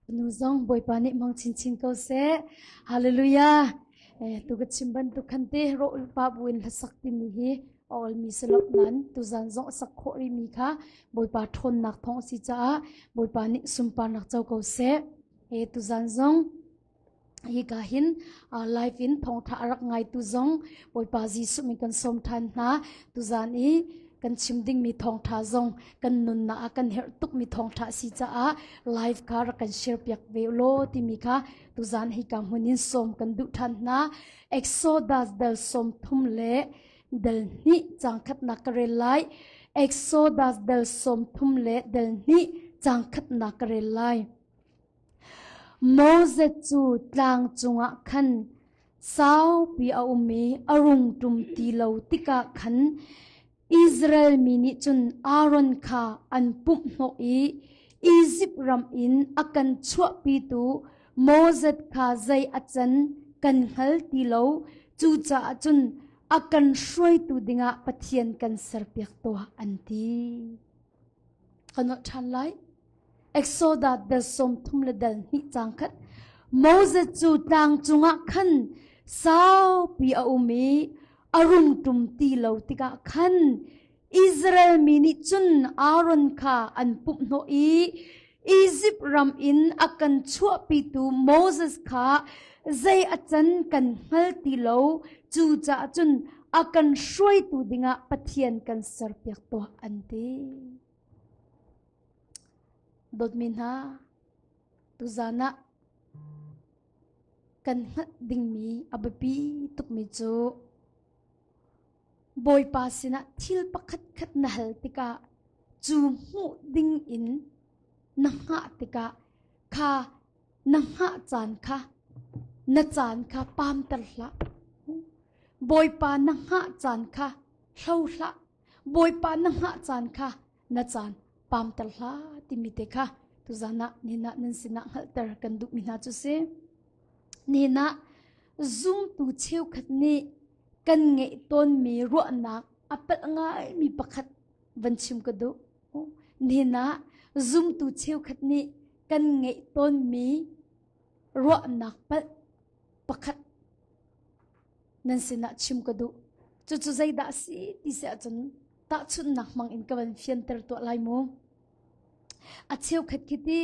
Nu zong Bawipa nih hmang chinchin ko seh. Hallelujah. Eh, tu ka chim bantuk khan te rawh pa buin hlasak timi hi a olmi si lo nan tuzan zong a sak khawh rihmi kha Bawipa ṭhawnnak thawng a si caah Bawipa nih sunparnak co ko seh. Eh, tuzan zong hika hin live in thawngtha a rak ngaitu zong Bawipa Jesuh min kan sawm ṭhan hna. Tuzan i kan chim dingmi thawngtha zong kan nunnak ah kan herh tukmi thawngtha a si caah live kha rak kan share piak ve law timi kha tuzan hika hmun in sawm kan duh ṭhan hna. Exodus dal 30 le dal hnih cang khatnak ka rel lai. Exodus dal 30 le dal hnih cang khatnak ka rel lai. Moses cu tlang cungah khan saupi a um i a rung ṭum ti lo tikah khan Israel mi nih cun Aaron kha an pumhhnawh i Izipt ram in a kan chuahpitu Moses kha zei a can kan hngal ti lo. Cucaah cun a kan hruaitu dingah Pathian kan serpiak tuah, an ti. Ka nolh ṭhan lai. Exodus dal 30 le dal hnih cang khat Moses cu tlang cungah khan saupi a um i a rung ṭum ti lo tikah khan Israel mi nih cun Aaron kha an pumhhnawh i Izipt ram in a kan chuahpitu Moses kha zei a can kan hngal ti lo cucaah cun a kan hruaitu dingah Pathian kan serpiak tuah an ti. Dawtmi hna, tuzan ah kan hngalh dingmi a biapi tukmi cu Bawipa sinah thil pakhatkhat na hal tikah cu hmuh ding in na hngah tikah kha na hngah caan kha na caan kha pamter hlah. Bawipa na hngah caan kha hlo hlah. Bawipa na hngah caan kha na caan pamter hlah timi te kha tuzan ah nina nan sinah hngalhter kan duhmi hna cu si. Nina zumtu cheukhat nih kan ngeih tawnmi ruahnak a palh ngaimi pakhat van chim ka duh. Nina zumtu cheukhat nih kan ngeih tawnmi ruahnak palh pakhat nan sinah chim ka duh. Cucu zeidah a si ti si ahcun tahchunhnak hmang in ka van fianter tuah lai mu. A cheukhat khi ti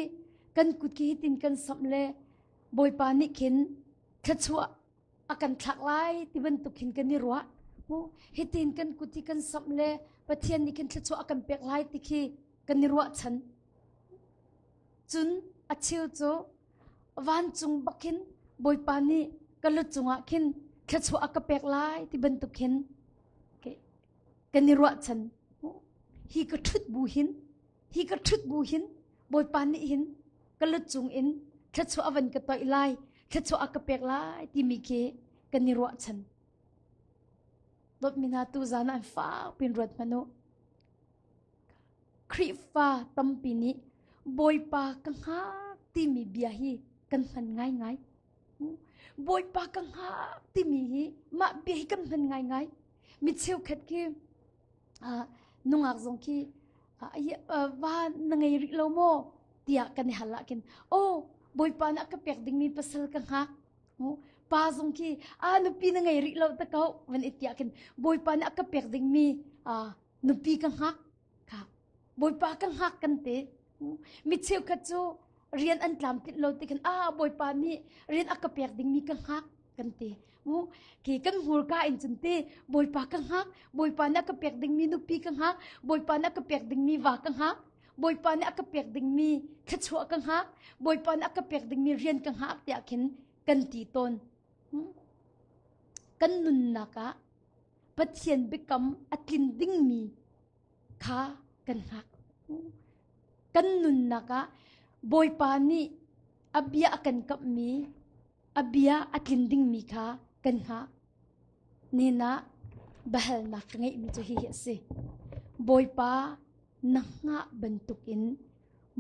kan kut khi hitin kan samh le Bawipa nih khin thluachuah a kan thlak lai ti bantuk khin kan i ruah. Hitin kan kut hi kan samh le Pathian nih khin thluachuah a kan pek lai ti khi kan i ruahchan. Cun a cheu cu vancung bak khin Bawipa nih ka lu cungah khin thluachuah a ka pek lai ti bantuk khin kan i ruahchan. Hi ka ṭhut bu hin hi ka ṭhut bu hin Bawipa nih hin ka lu cung in thluachuah a van ka toih lai, thluachuah a ka pek lai timi khi kan i ruahchan. Dawtmi hna tu zan ah fak pin ruat hmanh u. Khrihfa tampi nih Bawipa ka hngak timi bia hi kan hman ngaingai. Bawipa ka hngak timi hi mah bia hi kan hman ngaingai. Mi cheukhat khi nungak zong khi va na ngei rih lo maw tiah kan i hal ah khin oh Bawipa nih a ka pek dingmi pasal ka hngak. Pa zong khi a nupi na ngei rih lo ta ko van i tiah khin Bawipa nih a ka pek dingmi nupi ka hngak kha Bawipa ka hngak kan ti. Mi cheukhat cu rian an tlamtlinh lo ti khan a Bawipa nih rian a ka pek dingmi ka hngak kan ti. Mu khi kan hmurka in cun ti Bawipa ka hngak Bawipa nih a ka pek dingmi nupi ka hngak Bawipa nih a ka pek dingmi va ka hngak Bawipa nih a ka pek dingmi thluachuah ka hngak Bawipa nih a ka pek dingmi rian ka hngak tiah khin kan ti tawn. Kan nunnak ah Pathian biakam a tlin dingmi kha kan hngak. Kan nunnak ah Bawipa nih a bia a kan kamhmi, a bia a tlin dingmi kha kan hngak. Nina biahalnak ka ngeihmi cu hihi a si. Bawipa na hngah bantukin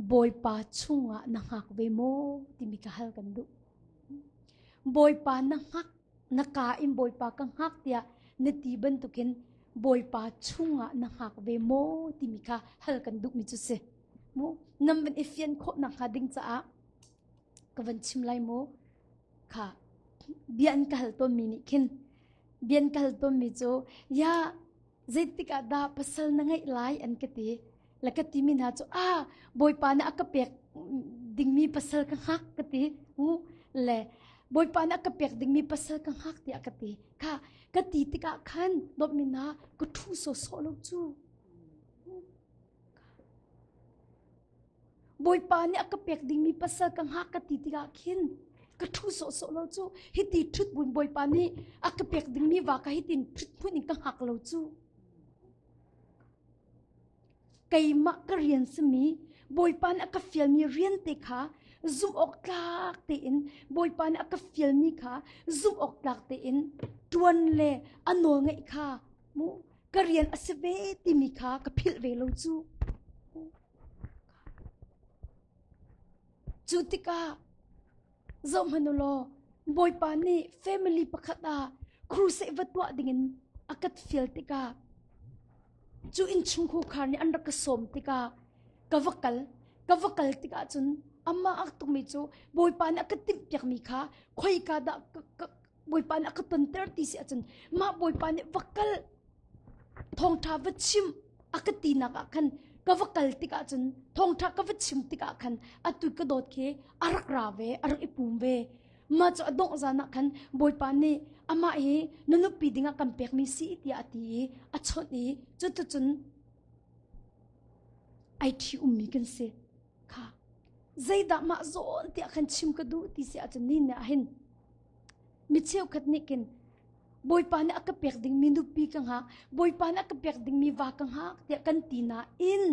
Bawipa chungah na hngak ve maw timi ka hal kan duh. Bawipa na hngak na ka in Bawipa ka hngak tiah na ti bantukin Bawipa chungah na hngak ve maw timi kha hal kan duhmi cu si. Mu nam van i fian khawh nak hnga ding caah. Ka van chim lai mu. Kha bia an ka hal tawnmi nih khin bia an ka hal tawnmi cu ya zeitik ah dah pasal na ngeih lai an ka ti. La ka timi hna cu ah Bawipa nih a ka pek dingmi pasal ka hngak ka ti. Mu le Bawipa nih a ka pek dingmi pasal ka hngak tiah ka ti. Kha ka ti tikah khan dawtmi hna ka ṭhu sawsawh lo cu. Bawipa nih a ka pek dingmi pasal ka hngak ka ti tikah khin ka ṭhu sawhsawh lo cu. Hiti ṭhut buin Bawipa nih a ka pek dingmi va ka hitin ṭhut hmun in ka hngak lo cu. Keimah ka rian simi Bawipa nih a ka fialmi rian te kha zumh awk tlak tein Bawipa nih a ka fialmi kha zumh awk tlak tein ṭuan le a nawl ngeih kha mu ka rian a si ve timi kha ka philh ve lo cu. Cu tikah zohhmanh u law Bawipa nih family pakhat ah crusade va tuah dingin a ka fial tikah cu innchungkhar nih an rak ka sawm tikah ka va kal ka va kal tikah cun amah a tukmi cu Bawipa nih a ka timhpiakmi kha khoika dah Bawipa nih a ka tonter ti si ahcun mah Bawipa nih va kal thawngṭha va chim a ka tinak ah khan ka va kal tikah cun thawngṭha ka va chim tikah khan atu ka dawt khi a rak ra ve a rak i pum ve mah cu a dongh zan ah khan Bawipa nih amah hi na nupi dingah kan pekmi si tiah a ti i a chawnh i cuticun ai ṭhi ummi kan si kha zeidah mah zawn tiah khan chim ka duh ti si ahcun ni nih ah hin Mi cheukhat nih khin Bawipa nih a ka pek dingmi nupi ka hngak, Bawipa nih a ka pek dingmi va ka hngak tiah kan ti nain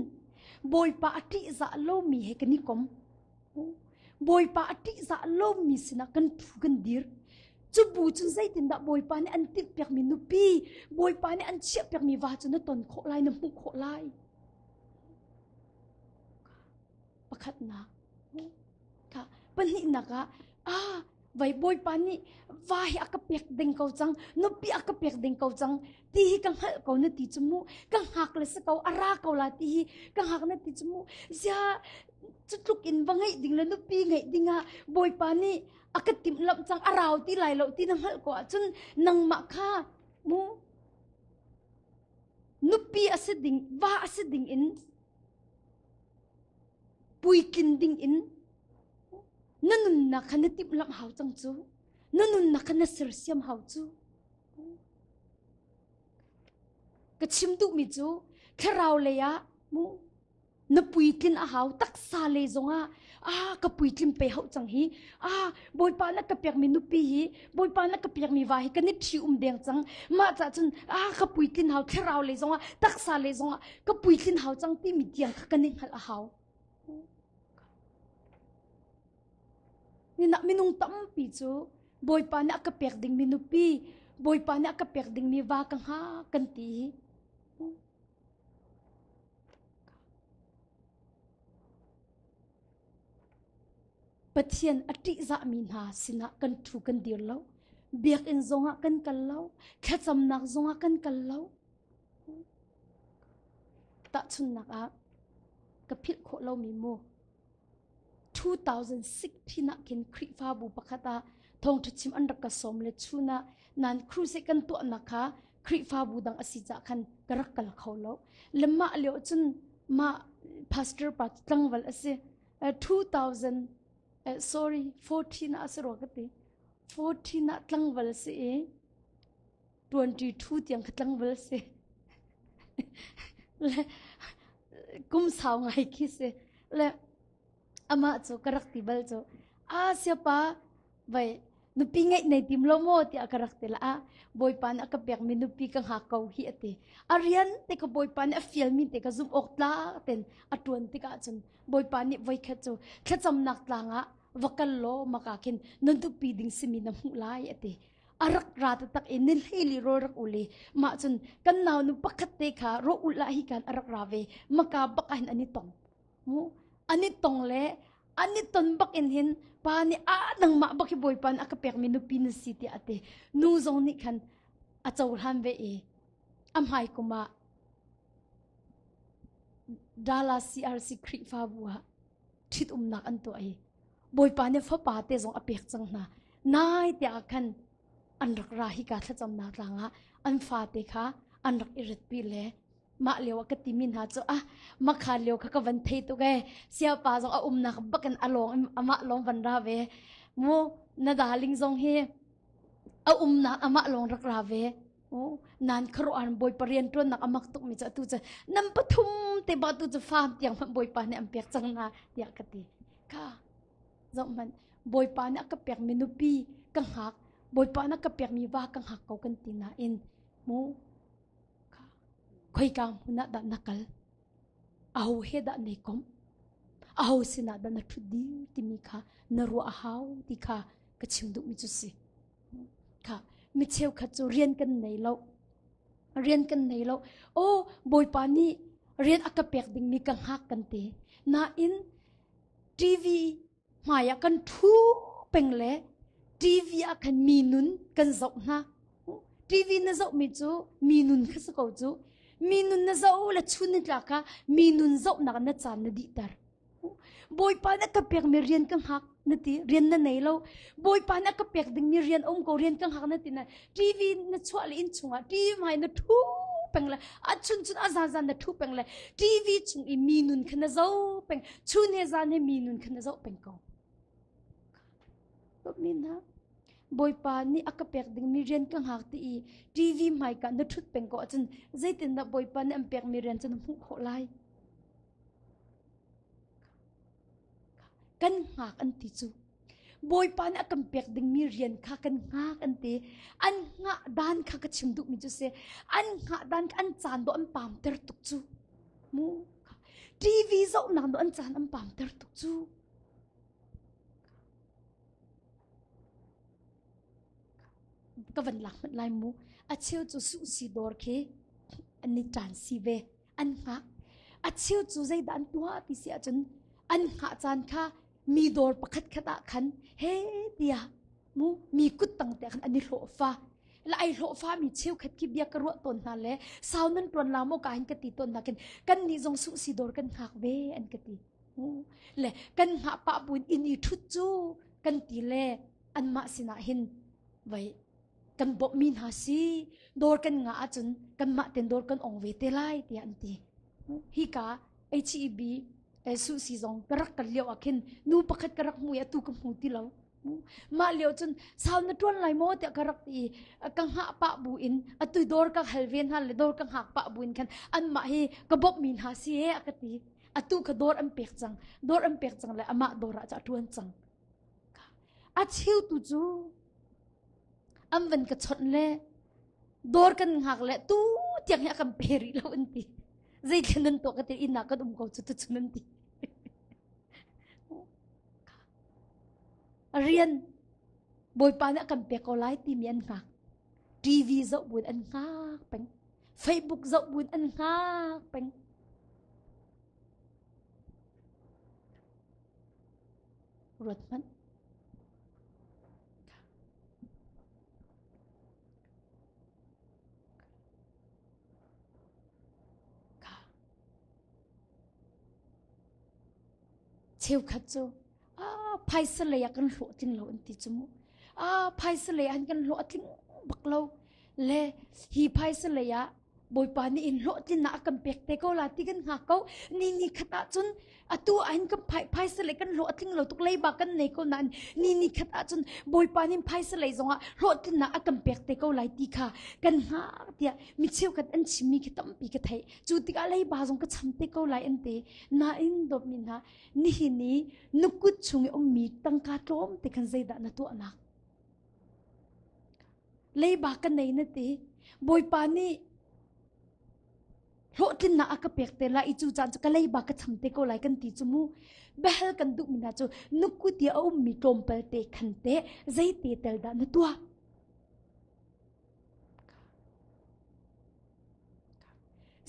Bawipa a ṭihzah lomi he kan i kom. Bawipa a ṭihzah lomi sinah kan phu kan dir. Cu bu cun zeitindah Bawipa nih an timhpiakmi nupi, Bawipa nih an chiahpiakmi va cu na ton khawh lai, na hmuh khawh lai. Pakhatnak. Kha pahnihnak ah ah vai bawipa nih va hi a ka pek ding ko cang nupi a ka pek ding ko cang ti hi ka hngalh ko na ti cu mu ka hngak le si ko a ra ko la ti hi ka hngak na ti cu mu zia cu tluk in va ngeih ding le nupi ngeih ding ah bawipa nih a ka timhlamh cang a rau ti lai lo ti na hngalh ko ahcun nangmah kha mu nupi a si ding va a si ding in puitlin ding in na nunnak kha na timhlamh hau cang cu na nunnak kha na sersiam hau cu ka chim duhmi cu thlarau lei ah mu na puitlin a hau taksa lei zongah ah ka puitlin pe hau cang hi ah bawipa na ka pekmi nupi hi bawipa na ka pekmi va hi kan i ṭhi um deng cang mah cah cun ah ka puitlin hau thlarau lei zongah taksa lei zongah ka puitlin hau cang timi tiang kha kan i hngalh a hau Nina minung tampi cu Bawipa nih a ka pek dingmi nupi, Bawipa nih a ka pek dingmi va ka hnga kan ti. Pathian a ṭihzahmi hna sinah kan ṭhu kan dir lo. Biakinn zongah kan kal lo. Thlacamnak zongah kan kal lo. Tahchunhnak ah, ka philh khawh lomi mu 2016 ah khin Khrihfabu pakhat ah thawngṭha chim an rak ka sawm le chun ah nan crusade kan tuahnak kha Khrihfabu dang a si caah khan ka rak kal kho lo. Le mah lio cun mah pastor pa tlangval a si. 2000 sorry 14 ah a si rua ka ti. 14 ah tlangval a si i 22 tiang ka tlangval si. Le kum sau ngai khi si. Le amah cu ka rak ti bal cu a siapa vai nupi ngeih nei tim lo maw tiah ka rak ti la a bawipa nih a ka pekmi nupi ka hngak ko hi a ti a rian te ka bawipa nih a fialmi te ka zumh awk tlak ten a tuan tikah cun bawipa nih voikhat cu thlacamnak tlang ah va kal law maka khin na nupi ding simi na hmuh lai a ti a rak ra taktak i ni hleili rawl rak ul i mah cun kan nau nu pakhat te kha rawh ulh ah hi kan a rak ra ve maka bak ah hin an i tong mu an i tong le an i ton bak in hin pa nih a nangmah bak hi bawipa nih a ka pekmi nupi na si tiah a ti nu zong nih khan a cohlan ve i a hmai kum ah Dallas CRC Khrihfabu ah ṭhitumnak an tuah i. Bawipa nih fapa te zong a pek cang hna. Nai te ah khan an rak ra hi ka thlacamnak tlang ah an fate kha an rak i ritpi le mah lio ah ka timi hna cu ah makha lio kha ka van thei tuk e siapa zong a umnak bakin a lawng amah lawng van ra ve mu na darling zong hi a umnak amah lawng rak ra ve nan khuaruah an bawipa rian ṭuannak a mak tukmi cu atu cu nan pathum te ba tu cu faam tiang hmanh bawipa nih an pek cang hna tiah ka ti ka zoh hmanh bawipa nih a ka pekmi nupi ka hngak bawipa nih a ka pekmi va ka hngak ko kan ti nain mu khoika hmun ah dah na kal aho he dah nei kom aho sinah dah na ṭhut dir timi kha na ruah a hau ti kha ka chim duhmi cu si Kha mi cheukhat cu rian kan nei lo. Rian kan nei lo. Oh, Bawipa nih rian a ka pek dingmi ka hngak kan ti. Nain TV hmai ah kan ṭhu peng le TV ah khan mi nun kan zoh hna. TV na zohmi cu mi nun kha si ko cu. Mi nun na zoh le chun ni tlak kha mi nun zohnak na caan na dihter. Bawipa na ka pekmi rian ka hngak na ti rian na nei lo Bawipa na ka pek dingmi rian um ko rian ka hngak na ti na TV na chuah le inn chungah TV hmai na thu peng le a chun chun a zan zan na thu peng le TV chung i mi nun kha na zo peng chun he zan he mi nun kha na zo peng ko min ha Bawipa nih a ka pek dingmi rian ka hngak ti i TV hmai ka na thut peng ko ahcun zeitindah Bawipa nih an pekmi rian cu na hmuh khawh lai Kan hngak an ti cu. Bawipa nih a kan pek dingmi rian kha kan hngak an ti. An hngah dan kha ka chim duhmi cu si. An hngah dan kha an caan dawh an pamter tuk cu. Mu TV zohnak dawh an caan an pamter tuk cu. Ka van lak hmanh lai mu. A cheu cu suhsi dawr khi an i ṭan si ve. An hngak. A cheu cu zeidah an tuah ti si ahcun an hngah caan kha mi dawr pakhat khat ah khan he tiah mu mi kut tang te khan an i hlawhfa. La ai hlawhfa mi cheukhat khi bia ka ruah tawn hna le sau nan tuan la maw ka hin ka ti tawn hna khin kan nih zong suh si dawr kan hngak ve an ka ti. Le kan hngah pah buin inn i ṭhut cu kan ti le anmah sinah hin vai kan bawmhmi hna si dawr kan ngah ahcun kanmah ten dawr kan ong ve te lai tiah an ti hika HEB suhsi zong ka rak kal lio ah khin nu pakhat ka rak hmu i atu ka hmu ti lo mah lio cun sau na tuan lai maw tiah ka rak ti ka hngah pah bu in atu dawr ka hal ve hna le dawr ka hngak pah bu in khan anmah hi ka bawmhmi hna si he a ka ti atu ka dawr an pek cang dawr an pek cang le amah dawr ah cu a tuan cang A cheutu cu an van ka chawnh le dawr kan hngak le tu tiang hi a kan pe rih lo an ti. Zeithil nan tuah ka ti inn ah kan um ko cu tuchun an ti. Rian Bawipa nih a kan pek ko lai timi an hngak. TV zoh buin an hngak peng. Facebook zoh buin an hngak peng. Ruat hmanh. Cheukhat cu ah phaisa lei ah kan hlawh tling lo an ti cu mu. Ah phaisa lei ah kan hlawh a tling bak lo. Le hi phaisa lei ah Bawipa nih in hlawhtlinnak a kan pek te ko la ti kan hngak ko. Ni ni khat ahcun atu ah hin kan phai phaisa lei kan hlawh a tling lo tuk leiba kan nei ko nain ni ni khat ahcun Bawipa nih phaisa lei zongah hlawhtlinnak a kan pek te ko lai ti kha kan hngak tiah mi cheukhat an chimmi khi tampi ka theih. Cu tikah leiba zong ka cham te ko lai an ti. Nain dawtmi hna nihin i na kut chung i ummi tangka tlawm te khan zeidah na tuahnak? Leiba ka nei na ti. Bawipa nih hlawhtlinnak a ka pek te lai i cu caan cu ka leiba ka cham te ko lai kan ti cu mu. Biahal kan duhmi hna cu nukut i a ummi tlawmpal te khan te zeite tel dah na tuah?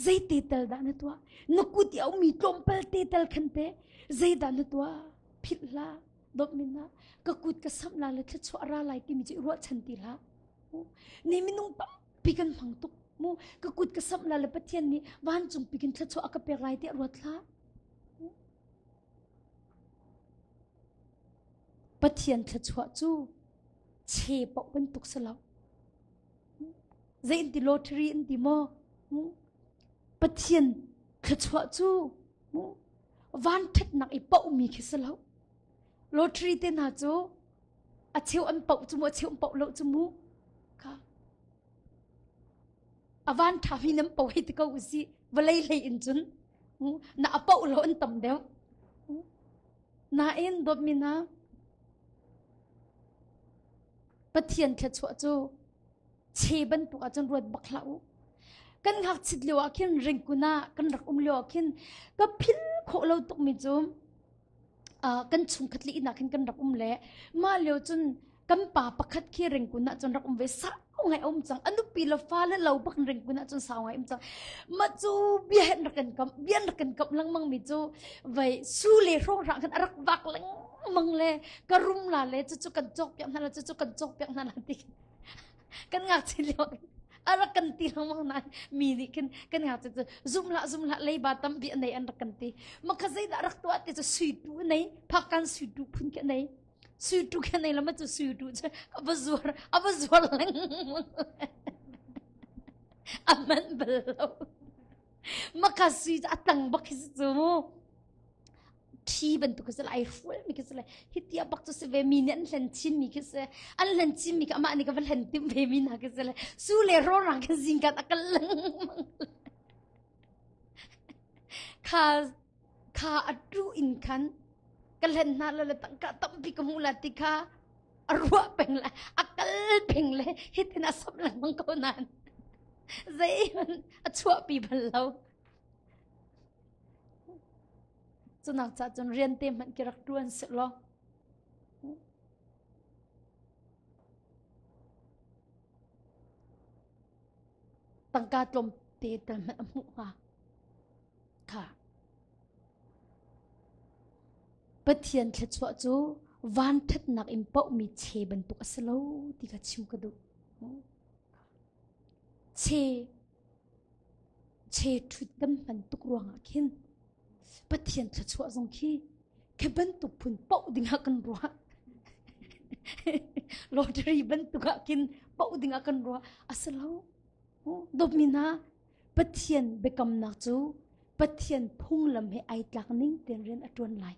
Zeite tel dah na tuah? Na kut i a ummi tlawmpal te tel khan te zeidah na tuah? Philh hlah. Dawtmi hna, ka kut ka samh la le thluachuah ra lai timi cu i ruahchan ti hlah. Ni minung tampi kan hmang tuk. Mu ka kut ka samh la le Pathian nih vancung pikin thluachuah a ka pek lai tiah ruat hlah. Pathian thluachuah cu che paoh bantuk si lo. Zei in ti lottery in ti maw? Pathian thluachuah cu van ṭhatnak i paohmi khi si lo. Lottery te hna cu a cheu an paoh cu mu, a cheu an paoh lo cu mu. Kha. A van ṭhami nan paoh hei ti ko usih. Vawlei hlei in cun na a paoh lo an tam deuh. Nain dawtmi hna, Pathian thluachuah cu che bantuk ahcun ruat bak hlah u. Kan ngakchit lio ah khin ringkun ah kan rak um lio ah khin ka phil khawh lo tukmi cu kan chungkhat le inn ah khin kan rak um le mah lio cun kan pa pakhat khi ringkun ah cun rak um ve sau ngai um cang a nupi le fa le lo bak ringkun ah cun sau ngai um cang mah cu bia hen rak kan kam bia rak kan kam lengmang mi cu vai su le hrawng hrang khan a rak vak lengmang le ka rum la le cu cu kan cawk piak hna la cu cu kan cawk piak hna la ti kan ngakchia lio a rak kan ti lengmang nain mi nih khin kan ngakchia cu zum hlah zum hlah leiba tampi a nei an rak kan ti ma kha zeidah rak tuah ti cu sui tu a nei phakkan sui tu phun khi a nei sui tu khi a nei la ma cu sui tu cu a va zuar a va zuar lengmang a man bal lo ma kha sui cu a tang bak khi cu mu ṭhi bantuk khi si lai ai hrual mi khi si lai hitia bak cu si ve mi nih an hlen chin mi khi si an hlen chin mi khi amah nih ka va hlen tim ve mi hna khi si lai su le rawn rang khin zingkan a kal lengmang kha kha a tu in khan ka hlen hna la le tangka tampi ka hmu la ti kha a ruah peng le a kal peng le hitin a sam lengmang ko nain zeihmanh a chuahpi bal lo Cunak ca cun rian te hmanh ki rak ṭuan sih law. Tangka tlawmte tal hmanh a hmuh hnga. Kha. Pathian thluachuah cu van ṭhatnak in paohmi che bantuk a si lo ti kha chim ka duh. Che Che ṭhut kan hman tuk ruangah khin Pathian thluachuah zong khi khi bantuk phun paoh dingah kan ruah. Lottery bantuk ah khin paoh dingah kan ruah. A si lo. Dawtmi hna, Pathian biakamnak cu Pathian phunglam he ai tlak ning tein rian a ṭuan lai.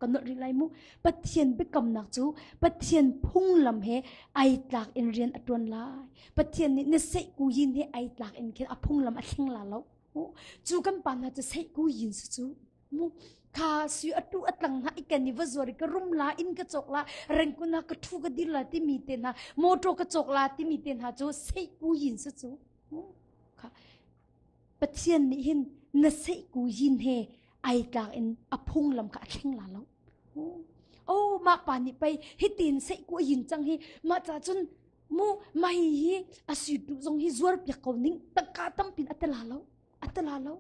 Kan nolh rih lai mu. Pathian biakamnak cu Pathian phunglam he ai tlak in rian a ṭuan lai. Pathian nih na seihku yin he ai tlak in khin a phunglam a thleng la lo. Cu kan pa hna cu seihku yin si cu. Mu kha sui a tu a tlang hna i kan i va zuar i ka rum la inn ka cawk la rengkun ah ka ṭhu ka dir la timi te hna motor ka cawk la timi te hna cu seihku yin si cu. Kha Pathian nih hin na seihku yin he ai tlak in a phunglam kha a thleng la lo. Oh, mah pa nih pei hitin seihku a yin cang hi mah ca cun mu mah hi hi a sui tu zong hi zuar piak ko ning tangka tampin a tela lo a tela lo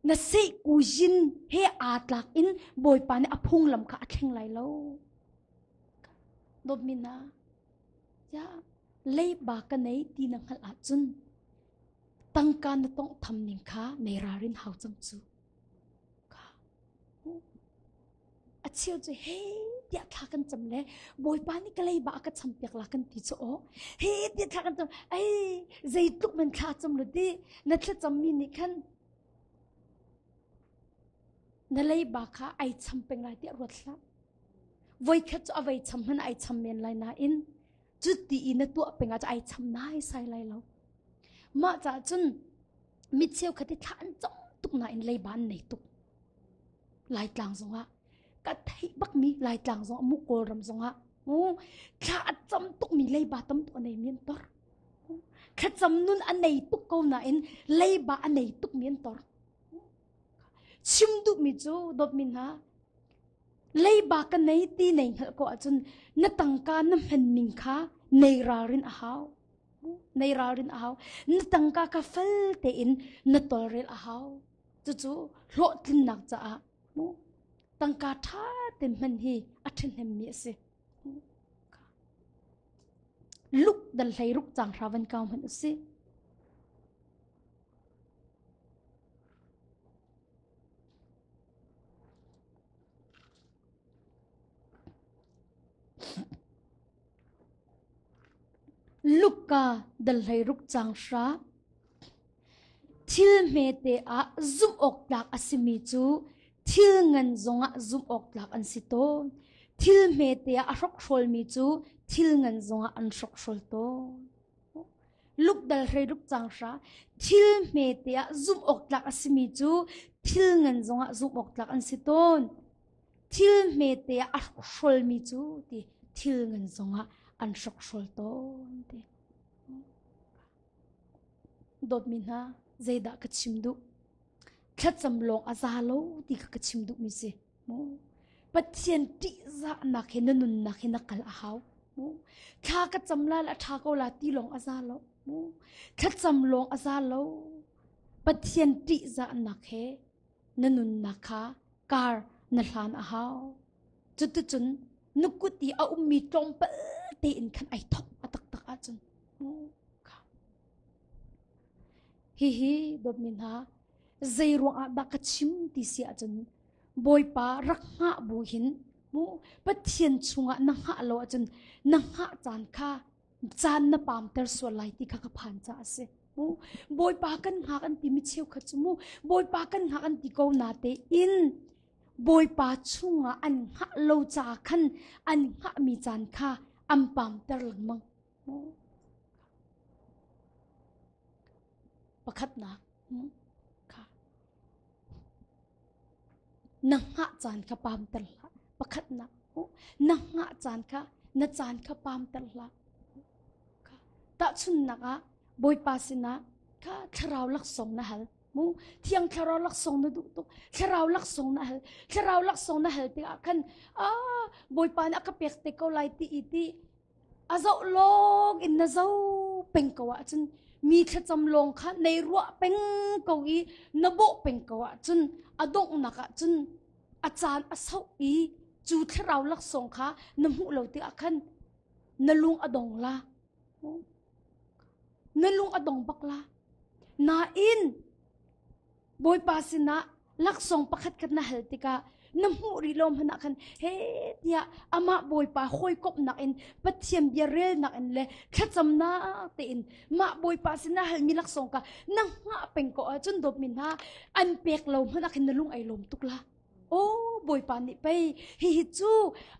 na seihku yin he aa tlak in bawipa nih a phunglam kha a thleng lai lo dawtmi na ya leiba ka nei ti na hngalh ahcun tangka na tongh tham ning kha nei ralrin hau cang cu kha a cheu cu he tiah thla kan cam le bawipa nih ka leiba a ka cham piak la kan ti cu aw he tiah thla kan cam ei zeitluk men thla cam lu ti na thlacam mi nih khan na leiba kha ai cham peng lai tiah ruat hlah voikhat cu a vei cham hmanh ai cham men lai nain cuti i na tuah peng ah ai cham nai sai lai lo mah caah cun mi cheukhat i thla an cong tuk nain leiba an nei tuk laitlang zongah ka theih bakmi laitlang zongah mu kawlram zongah mu thla a cam tukmi leiba tam tuk a nei mi an tor thlacam nun a nei tuk ko nain leiba a nei tukmi an tor chim duhmi cu dawtmi hna Leiba ka nei ti nei hngalh ko ahcun na tangka na hman ning kha nei ralrin a hau. Nei ralrin a hau. Na tangka kha fel tein na tawlrel a hau. Cucu hlawhtlinnak caah tangka ṭha tein hman hi a ṭhahnemmi a si. Luk dal hlei ruk cang hra van kau hmanh u sih. Luka dal 16 cang hra. Thil hmete ah zumh awk tlak a simi cu thil ngan zongah zumh awk tlak an si tawn. Thil hmete ah a hrokhrawlmi cu thil ngan zongah an hrokhrawl tawn. Luk dal 16 cang hra. Thil hmete ah zumh awk tlak a simi cu thil ngan zongah zumh awk tlak an si tawn. Thil hmete ah a hrokhrawlmi cu ti thil ngan zongah an hrokhrawl tawn ti. Dawtmi hna, zeidah ka chim duh? Thlacam lawng a za lo ti kha ka chim duhmi si. Pathian ṭihzahnak he na nunnak he na kal a hau. Thla ka cam la le a ṭha ko la ti lawng a za lo. Thlacam lawng a za lo. Pathian ṭihzahnak he na nunnak kha kar na hlan a hau. Cuticun na kut i a ummi tlawmpal tein khan ai thok a taktak ahcun. Hihi dawtmi hna zei ruangah dah ka chim ti si ahcun Bawipa rak hngah bu hin mu Pathian chungah na hngah lo ahcun na hngah caan kha caan na pamter sual lai ti kha ka phan caah a si. Mu Bawipa kan hngak an timi cheukhat cu mu Bawipa kan hngak an ti ko na tein Bawipa chungah an hngah lo caah khan an hngahmi caan kha an pamter lengmang. Pakhatnak kha na hngah caan kha pamter hlah. Pakhatnak na hngah caan kha na caan kha pamter hlah. Tahchunhnak ah Bawipa sinah kha thlarau laksawng na hal. Mu thiang thlarau laksawng na duh tuk. Thlarau laksawng na hal. Thlarau laksawng na hal tikah khan ah Bawipa nih a ka pek te ko lai ti i ti a zoh lawng in na zoh peng ko ahcun mi thlacam lawng kha nei ruah peng ko i na bawh peng ko ahcun a donghnak ahcun a caan a sauh i cu thlarau laksawng kha na hmuh lo tikah khan na lung a dong la na lung a dong bak la nain Bawipa sinah laksawng pakhat khat na hal tikah na hmuh rih lo hmanh ah khan he tiah amah Bawipa hawikomhnak in Pathian bia relnak in le thlacamnak tein mah Bawipa sinah halmi laksawng kha na hngah peng ko ahcun dawtmi hna an pek lo hmanh ah khin na lung ai lawm tuk la. Oh Bawipa nih pei hihi cu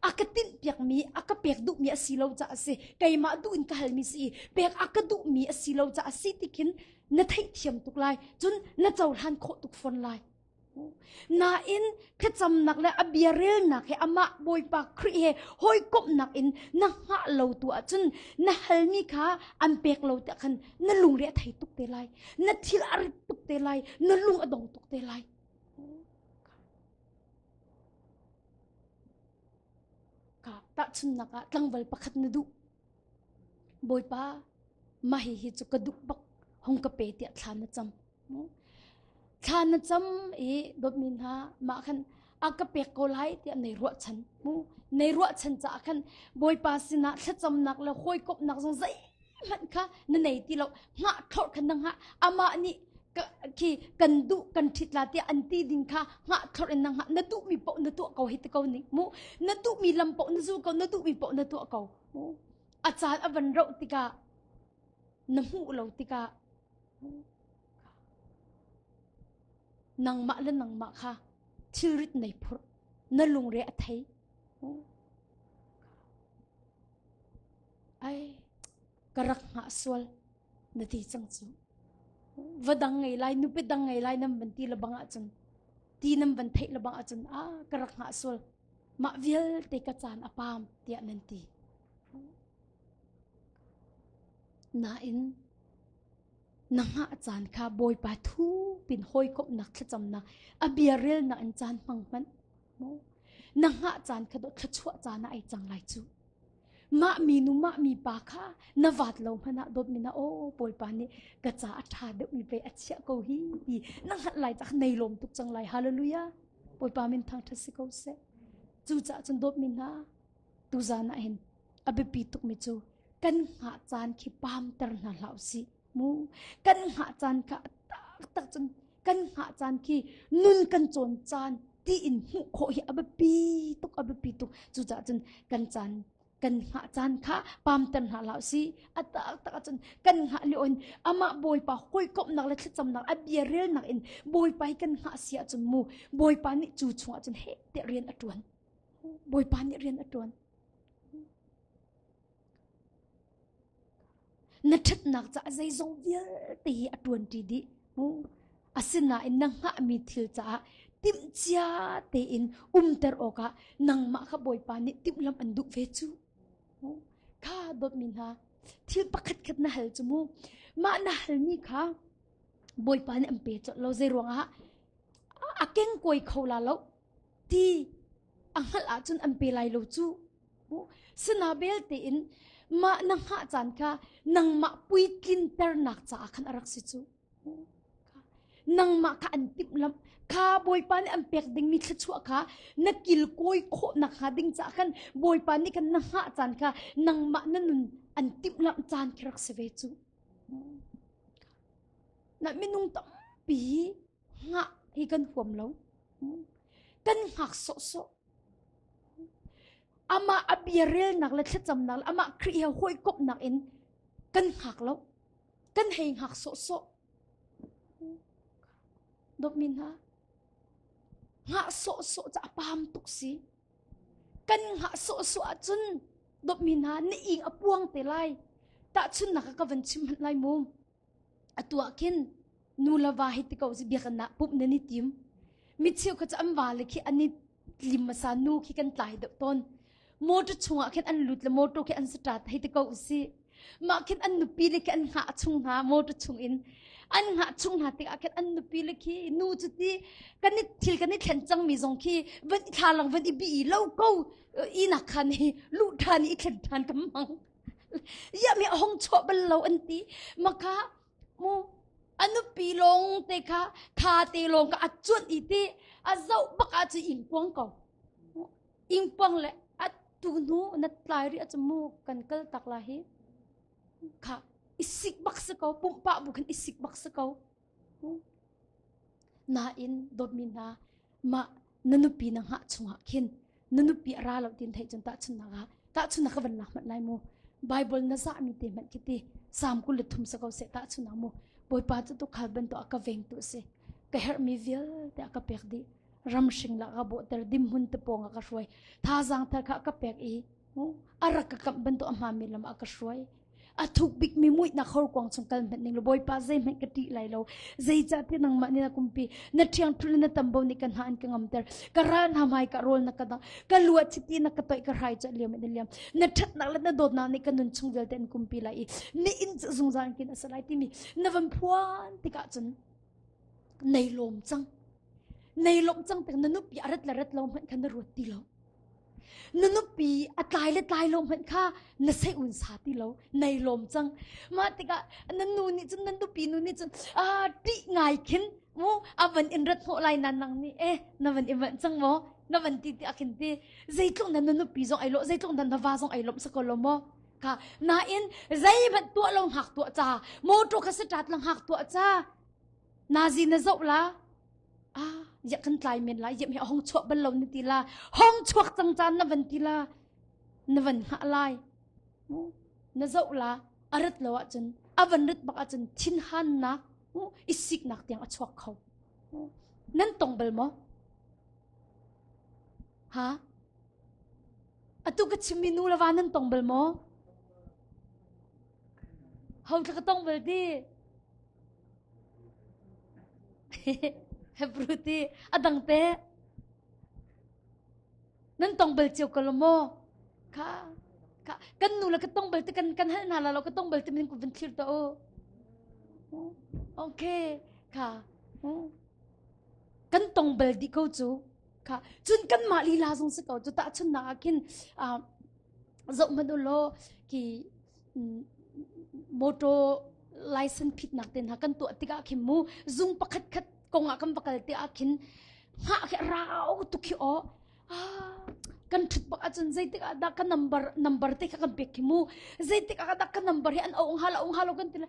a ka tinhpiakmi a ka pek duhmi a si lo caah a si keimah duh in ka halmi si i pek a ka duhmi a si lo caah a si ti khin na theihthiam tuk lai cun na cohlan khawh tuk fawn lai nain thlacamnak le a bia relnak he amah Bawipa Khrih he hawikomhnak in na hngah lo tu ahcun na halmi kha an pek lo tiah khan na lungre a thei tuk te lai na thil a rit tuk te lai na lung a dong tuk te lai Ka tahchunnak ah tlangval pakhat na duh. Bawipa, mah hihi cu ka duh bak hung ka pe tiah thla na cam. Thla na cam i dawtmi hna mah khan a ka pek ko lai tiah nei ruahchan. Mu nei ruahchan caah khan Bawipa sinah thlacamnak le hawikomhnak zong zei hmanh kha na nei ti lo hngah thlorh khan na hngah amah nih khi kan duh kan ṭhit la tiah an ti ding kha hngah thlorh in na hngah na duhmi paoh na tuah ko hi ti ko ning mu na duhmi lam paoh na zul ko na duhmi paoh na tuah ko mu a caan a van roh tikah na hmuh lo tikah nangmah le nangmah kha thilrit nei phurh na lungre a thei Ai, ka rak hngah sual na ti cang cu. Va dang ngei lai, nupi dang ngei lai nan van ti le bang ahcun, ti nan van theih le bang ahcun, ah, ka rak hngah sual. Mah vialte ka caan a paam tiah nan ti. Nain, na hngah caan kha Bawipa thu pin hawikomhnak thlacamnak a bia relnak in caan hmang hmanh. Na hngah caan kha dawh thluachuah caan ah ai cang lai cu. Mah minu mah mi pa kha na vat lo hmanh ah dawtmi na aw Bawipa nih ka ca a ṭha deuhmi pei a chiah ko hi ti na hngalh lai cah nei lawm tuk cang lai hallelujah Bawipa min thangṭhat si ko seh cucaah cun dawtmi hna tuzan ah hin a biapi tukmi cu kan hngah caan khi paamter hna hlah usih mu kan hngah caan kha taktak cun kan hngah caan khi nun kan cawn caan tiin hmuh khawh hi a biapi tuk a biapi tuk cucaah cun kan caan Kan hngah caan kha pamter hna hlah usih. A taktak ahcun kan hngah lio in amah Bawipa hawikomhnak le thlacamnak a bia relnak in Bawipa hi kan hngah si ahcun mu Bawipa nih cu chungah cun heh tiah rian a ṭuan. Bawipa nih rian a ṭuan. Na ṭhatnak caah zeizong vialte hi a ṭuanṭi dih. Asinain na hngahmi thil caah timhcia tein umter awkah nangmah kha Bawipa nih timhlamh an duh ve cu. Kha dawtmi hna, thil pakhatkhat na hal cu mu. Mah na halmi kha Bawipa nih an pe colh lo. Zei ruangah a kengkuai kho la lo ti a hngalh ahcun an pe lai lo cu. Sina belte in mah na hngah caan kha nangmah puitlinternak caah khan a rak si cu. Nangmah kha an timhlamh kha Bawipa nih an pek dingmi thluachuah kha na kilkawi khawh nakhnga ding caah khan Bawipa nih khan na hngah caan kha nangmah na nun an timhlamh caan khi rak si ve cu. Na minung tampi hngah hi kan huam lo. Kan hngak sawhsawh. Amah a bia relnak le thlacamnak le amah Khrih he hawikomhnak in kan hngak lo. Kan hei hngak sawhsawh. Dawtmi hna, hngah sawhsawh cu a pam tuk si. Kan hngah sawhsawh ahcun dawtmi hna na ing a puang te lai. Tahchunhnak ah ka van chim hmanh lai mu. Atu ah khin nu le va hi ti ko si biakinn ah pumh nan i tim. Mi cheukhat cu an vale khi an i tlim hmasa nu khi kan tlai deuh tawn. Motor chungah khin an lut le motor khi an start hei ti ko usih. Mah khin an nupi le khi an hngah chung hna motor chung in an hngah chung hna tikah khin an nupi le khi nu cu ti kan i thil kan i thlen cangmi zong khi van i thlalang van i bi lo ko inak khan hi luh ṭhan i thlen ṭhan kan hmang. Ya mi a hong chuah bal lo an ti maka mu a nupi lawng te kha tha te lawng ka a cuanh i ti a zoh bak ah cu ingpuang ko ingpuang le a tu hnu na tlai ri a cu mu kan kal tak la hi kha isik bak si ko pumpa bu khan isik bak si ko Nain dawtmi hna mah na nupi na hngah chungah khin na nupi a ra lo tin theih cun tahchunhnak ah tahchunhnak ka van lak hmanh lai mu Bible na zahmi te hmanh khi ti Psalm 23 sa ko seh tahchunhnak mu Bawipa cu tukhal bantuk a ka vengtu a si ka herhmi vialte a ka pek dih ramhring la ka bawhter dimhmun te pawng a ka hruai thazaang thar kha a ka pek i a rak ka kamh bantuk a hmaanmi lam ah a ka hruai A thuk bikmi muihnak horkuang chung kal hmanh ning law Bawipa zeihmanh ka ṭih lai lo. Zeicahtiah nangmah nih na kumpi, na ṭhiangṭhunh le na tambo nih ka hna an ka ngamter. Ka ral hna hmai ka rawl na ka dangh. Ka lu ah chiti na ka toih, ka hrai cu a liam in a liam. Na ṭhatnak le na dawtnak nih ka nun chung vialte an kumpi lai i na inn cu zungzal in kin a si lai timi na van phuan tikah cun nei lawm cang. Nei lawm cang tik na nupi a rat le rat lo hmanh kha na ruat ti lo. Na nupi a tlai le tlai lo hmanh kha na sei un sa ti lo nei lawm cang mah tikah na nu nih cun na nupi nu nih cun ah ṭih ngai khin mu a van in rat hnawh lai na nang nih eh na van i manh cang maw na van ti ti khin ti zeitluk na na nupi zong ai lawh zeitluk na na va zong ai lawmh sa ko lo maw kha nain zeihmanh tuah lo hngak tuah ca motor kha start la hngak tuah ca nazi na zoh la ah ya kan tlai men lai yem hi a hong chuah bal lo na ti la hong chuak cang caan na van ti la na van hngah lai na zoh la a rat lo ahcun a van rat bak ahcun thinhannak i siknak tiang a chuak kho nan tong bal maw ha atu ka chimmi nu le va nan tong bal maw ho tla ka tong bal ti Hebrew ti a dang te nan tong bal cio ko lo maw kha kha kan nu le ka tong bal te kan kan hal hna la lo ka tong bal te min ku van thlir to u okay kha kan tong bal di ko cu kha cun kan mah lila zong si ko cu ta chun nak ah khin zoh hmanh u law ki motor license phitnak te hna kan tuah tikah khin mu zung pakhat khat kong ah kan va kal te ah khin hngah khi rau tuk khi aw kan ṭhut bak ahcun zeitik ah dah ka number number te kha kan pek khi mu zeitik ah dah ka number hi an ong halo ong halo kan ti le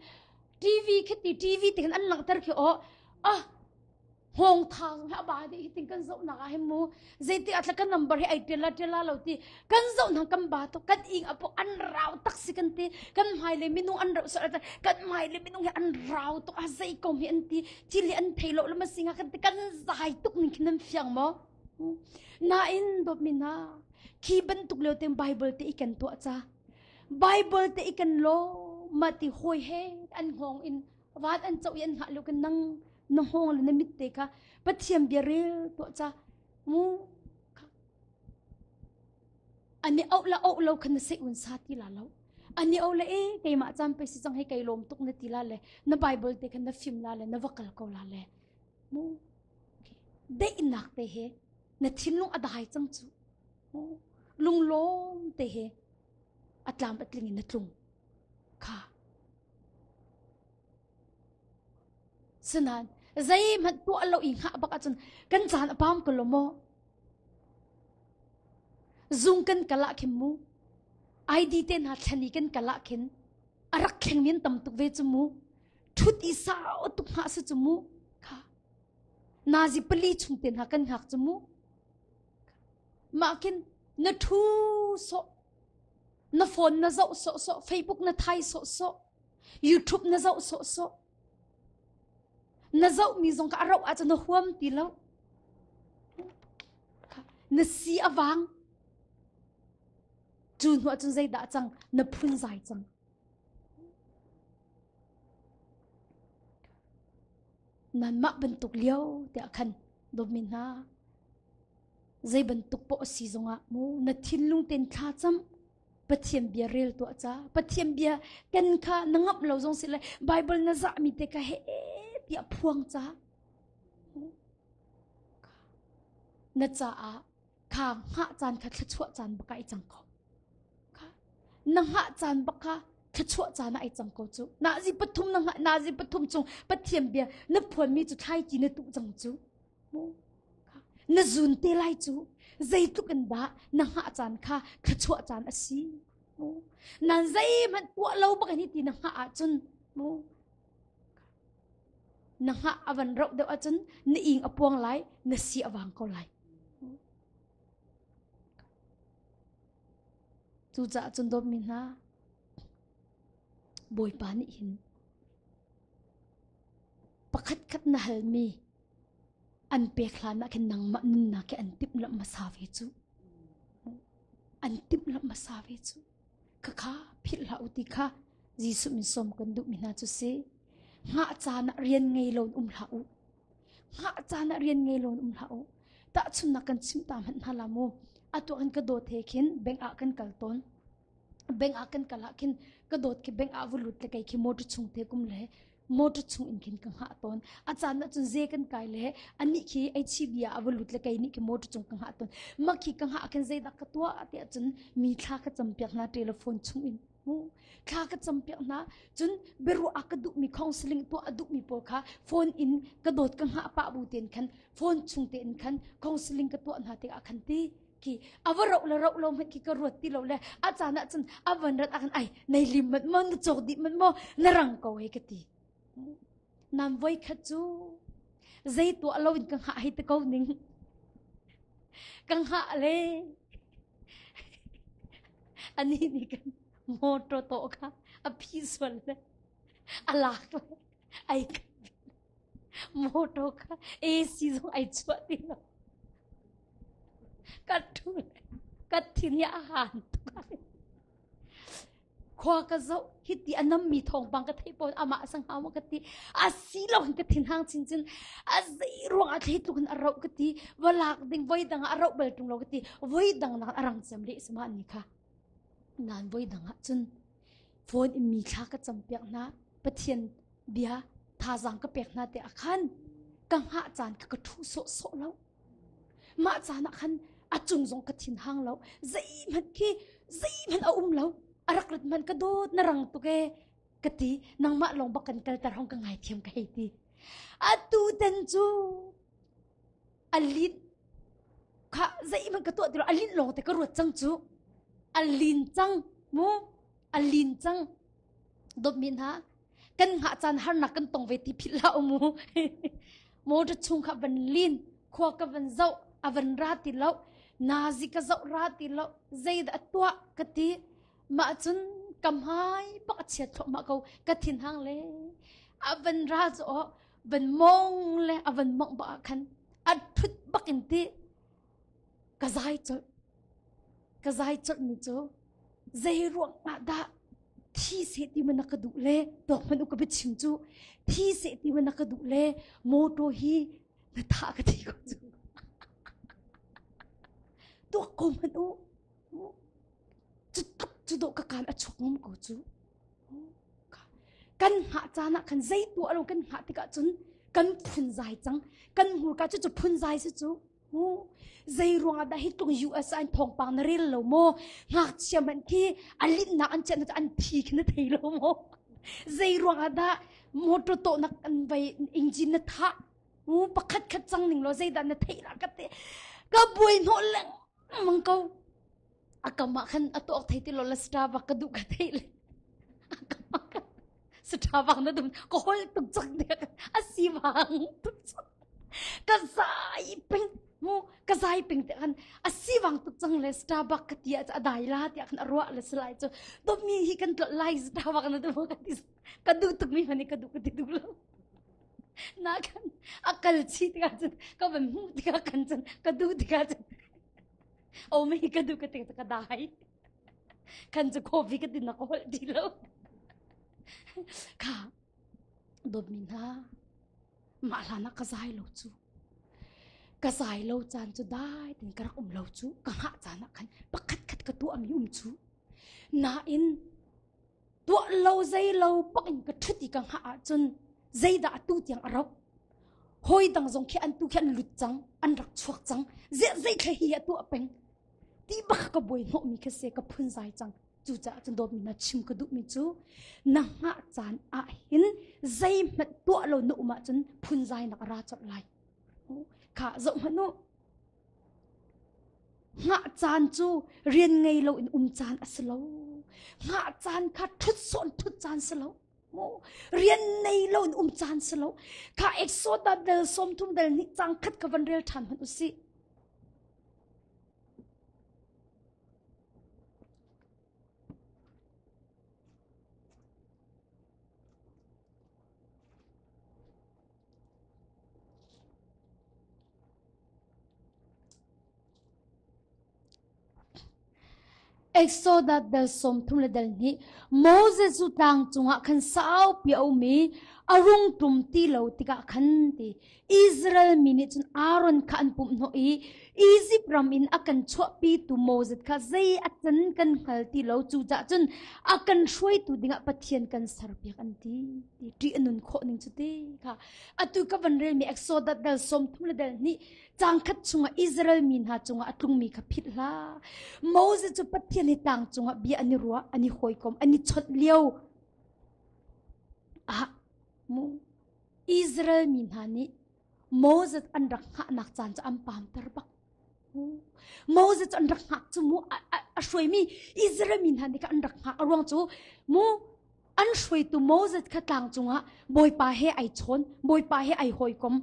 TV khi ti TV ti khan an langhter khi aw ah. Hngawng tha zong hi a ba dih hi tin kan zoh nak ah hin mu zeiti ah kan number hi ai ṭial la ṭial la lo ti kan zoh hna kan ba tuk kan ing a an rau tak si kan ti kan hmai le minung an rau sor kan hmai le minung hi an rau tuk a zei kom hi an ti thil hi an thei lo lama singa kan ti kan zai tuk ning khin nan fiang maw nain dawt mi hna khi bantuk lio te Bible te i kan tuah ca Bible te i kan lo ma ti hoi he an hngawng in Van an coh i an hngah lio kan nang na hngawng le na mit te kha Pathian bia rel tuah ca mu ani auh la auh lo khan na sei un sa ti la lo ani au le e keimah caan pe si cang hei kai lawm tuk na ti la le na bible te khan na fim la le na va kal ko la le mu deihnak te he na thinlung a dai cang cu lunglawm te he a tlam a tling in na tlung kha Sinain zeihmanh tuah lo i hngah bak ahcun kan caan a pam ko lo maw? Zung kan kal ah khin mu ID te hna thlen i kan kal ah khin a rak thleng mi an tam tuk ve cu mu. Ṭhut i sau tuk hngah si cu mu. Kha nazi pali chung te hna kan hngak cu mu. Mah khin na ṭhu sawh na phone na zoh sawhsawh Facebook na thai sawhsawh YouTube na zoh sawhsawh na zohmi zong kha a roh ahcun na huam ti lo na si a vang cu hnu ahcun zeidah cang na phunzai cang nanmah bantuk lio tiah khan dawtmi hna Zei bantuk poh a si zongah mu na thinlung ten thla cam Pathian bia rel tuah ca Pathian bia ken kha na ngamh lo zong si le Bible na zah mi te kha he tiah phuang ca na caah kha hngah caan kha thluachuah caan bak ai cang ko kha na hngah caan bak kha thluachuah caan ai cang ko cu nazi pathum na hngah nazi pathum chung Pathian bia na phuan mi cu thlaici na tuh cang cu Na zun te lai cu zeitluk in dah na hngah caan kha thluachuah caan a si. Nan zeihmanh tuah lo bak in ti na hngah ahcun na hngah a van rauh deuh ahcun na ing a puang lai, na si a vang ko lai. Cucaah cun dawtmi hna, Bawipa nih hin Pakhatkhat na halmi an pek hlan ah khin nangmah nunnak hi an timhlamh hmasa ve cu. An timhlamh hmasa ve cu. Khakha philh hlah u ti kha Jesuh min sawm kan duhmi hna cu si. Hngah caan ah rian ngei lo in um hlah u. Hngah caan ah rian ngei lo in um hlah u. Tahchunhnak kan chim ta hmanh hna la mu. Atu kan ka dawt he khin bank ah kan kal tawn. Bank ah kan kal ah khin ka dawt khi bank ah va lut le kei khi motor chung te kum le motor chung in khin ka hngah tawn. A caan ah cun ze kan kai le anih khi HCB ah a va lut le kei nih khi motor chung ka hngah tawn. Mah khi ka hngah khin zeidah ka tuah tiah cun mi thla ka campiak hna telephone chung in. Mu thla ka campiak hna cun biaruah a ka duhmi counseling tuah a duhmi pawl kha phone in ka dawt ka hngah pah bu tein khan phone chung tein khan counseling ka tuah hna tikah khan ti khi a va roh le roh lo hmanh khi ka ruat ti lo le a caan ah cun a van rat ah khan ai nei lim manh maw na cawk dih manh maw na rang ko hei ka ti nam voi khat cu zei tuah lo in ka hngah hei te ko ning ka hngah le ani nih kan motor to kha a phi sual le a lak le ai motor kha AC zong ai chuah ti lo Ka ṭhu ka thin hi a han tuk. Khua ka zoh hiti a nammi thawngpang ka theih pawn amah a sang hau maw ka ti. A si lo hin ka thin hang chinchin. A zei ruang ah thlei tluk in a roh ka ti. Va lak ding voi dang ah a roh bal ṭung lo ka ti. Voi dang nak a rang cem leh sama ni kha. Nan voi dang ah cun phone in mi thla ka cam piak hna. Pathian bia thazaang ka pek hna te ah khan ka hngah caan kha ka ṭhu sawhsawh lo. Mah caan ah khan a cung zong ka thin hang lo. Zeihmanh khi zeihmanh a um lo. A rak rat hmanh ka dawt na rang tuk ee ka ti. Nangmah lawng bak kan kalter hong ka ngaithiam ka hei ti. Atu tan cu a lin kha zeihmanh ka tuah ti lo. A lin lawng te ka ruat cang cu. A lin cang mu. A lin cang. Dawtmi hna kan hngah caan harnak kan tong ve ti philh hlah u mu. Motor chung kha van lin, khua ka van zoh, a van ra ti lo. Nazi ka zoh ra ti lo. Zeidah a tuah ka ti. Mah cun ka hmai bak a chiat thluahmah ko. Ka thinhang le a van ra cu aw van mong le a van mongh bak ah khan a thut bak in ti ka zai colh. Ka zai colh mi cu zei ruang ah dah thi seh ti man na ka duh le tawk hmanh u ka biachim cu thi seh ti man na ka duh le motor hi na thah ka ti ko cu tuak ko hmanh u cu tluk cu dawh ka kaan a chuak ngam ko cu kan hngah caan ah khan zei tuah lo kan hngah tikah cun kan phunzai cang kan hmurka cu cu phunzai si cu Zei ruangah dah hi tluk US ah an thawngpang na rel lo maw? Ngakchia hmanh khi a linhnak an chiah an thi khi na thei lo maw? Zei ruangah dah motor tawhnak an vai engine na thah? U pakhat khat cang ning law zeidah na theih la ka te ka buai hnawh lengmang ko. A kam ah khan a tuak thei ti lo la Starbucks ka duh ka theih le. A kam ah khan Starbucks na dum ka hol tuk cak dek a si vang tuk cak. Ka zai peng mu ka zai peng te khan a si vang tuk cang le Starbucks ka ti ah a dai la tiah khan a ruah le salai cu dawmi hi kan tlolh lai Starbucks na dum ka ti ka duh tuk mi hmanh ka duh ka ti duh lo na kan a kal chi tikah cun ka van hmuh tikah kan cun ka duh tikah cun o mi ka duh ka ti ka dai kan cu coffee ka tin na ka holh ti lo kha dawtmi hna Mah hlan ah ka zai lo cu. Ka zai lo caan cu dai tin ka rak um lo cu. Ka hngah caan ah khan pakhat khat ka tuahmi um cu. Nain tuah lo zei lo bak in ka ṭhut i ka hngah ahcun zeidah atu tiang a rauh. Hawi dang zong khi an tu khi an lut cang, an rak chuak cang. Ziah zeithla hi a tuah peng. Ti bak ka buai hnawhmi khi si ka phunzai cang. Cucaah cun dawtmi hna chim ka duhmi cu na hngah caan ah hin zeihmanh tuah lo na um ahcun phunzainak a ra colh lai. Kha zoh hmanh u. Hngah caan cu rian ngei lo in um caan a si lo. Hngah caan kha ṭhut sawn ṭhut caan si lo. Rian nei lo in um caan si lo. Kha Exodus del 30 del nih cang khat ka van rel ṭhan hmanh u sih. Exodus dal 30 le dal hnih Moses cu tlang cungah khan saupi a um i a rung ṭum ti lo tikah khan ti Israel mi nih cun Aaron kha an pumh hnawh i Izipt ram in a kan chuahpitu Moses kha zei a can kan hngal ti lo cucaah cun a kan hruaitu dingah Pathian kan serpiak an ti ti ṭih a nun khawh ning cu ti kha atu ka van relmi Exodus dal 30 le dal hnih cang khat chungah Israel mi hna cungah a tlungmi kha philh hlah Moses cu Pathian hi tlang cungah bia an i ruah an i hawikom an i chawnh lio ah mu Israel mi hna nih Moses an rak hngahnak caan cu an paamter bak. Moses cu an rak hngak cu mu a hruaimi Israel mi hna nih kha an rak hngak. A ruang cu mu an hruaitu Moses kha tlang cungah Bawipa he ai chawn, Bawipa he ai hawikom.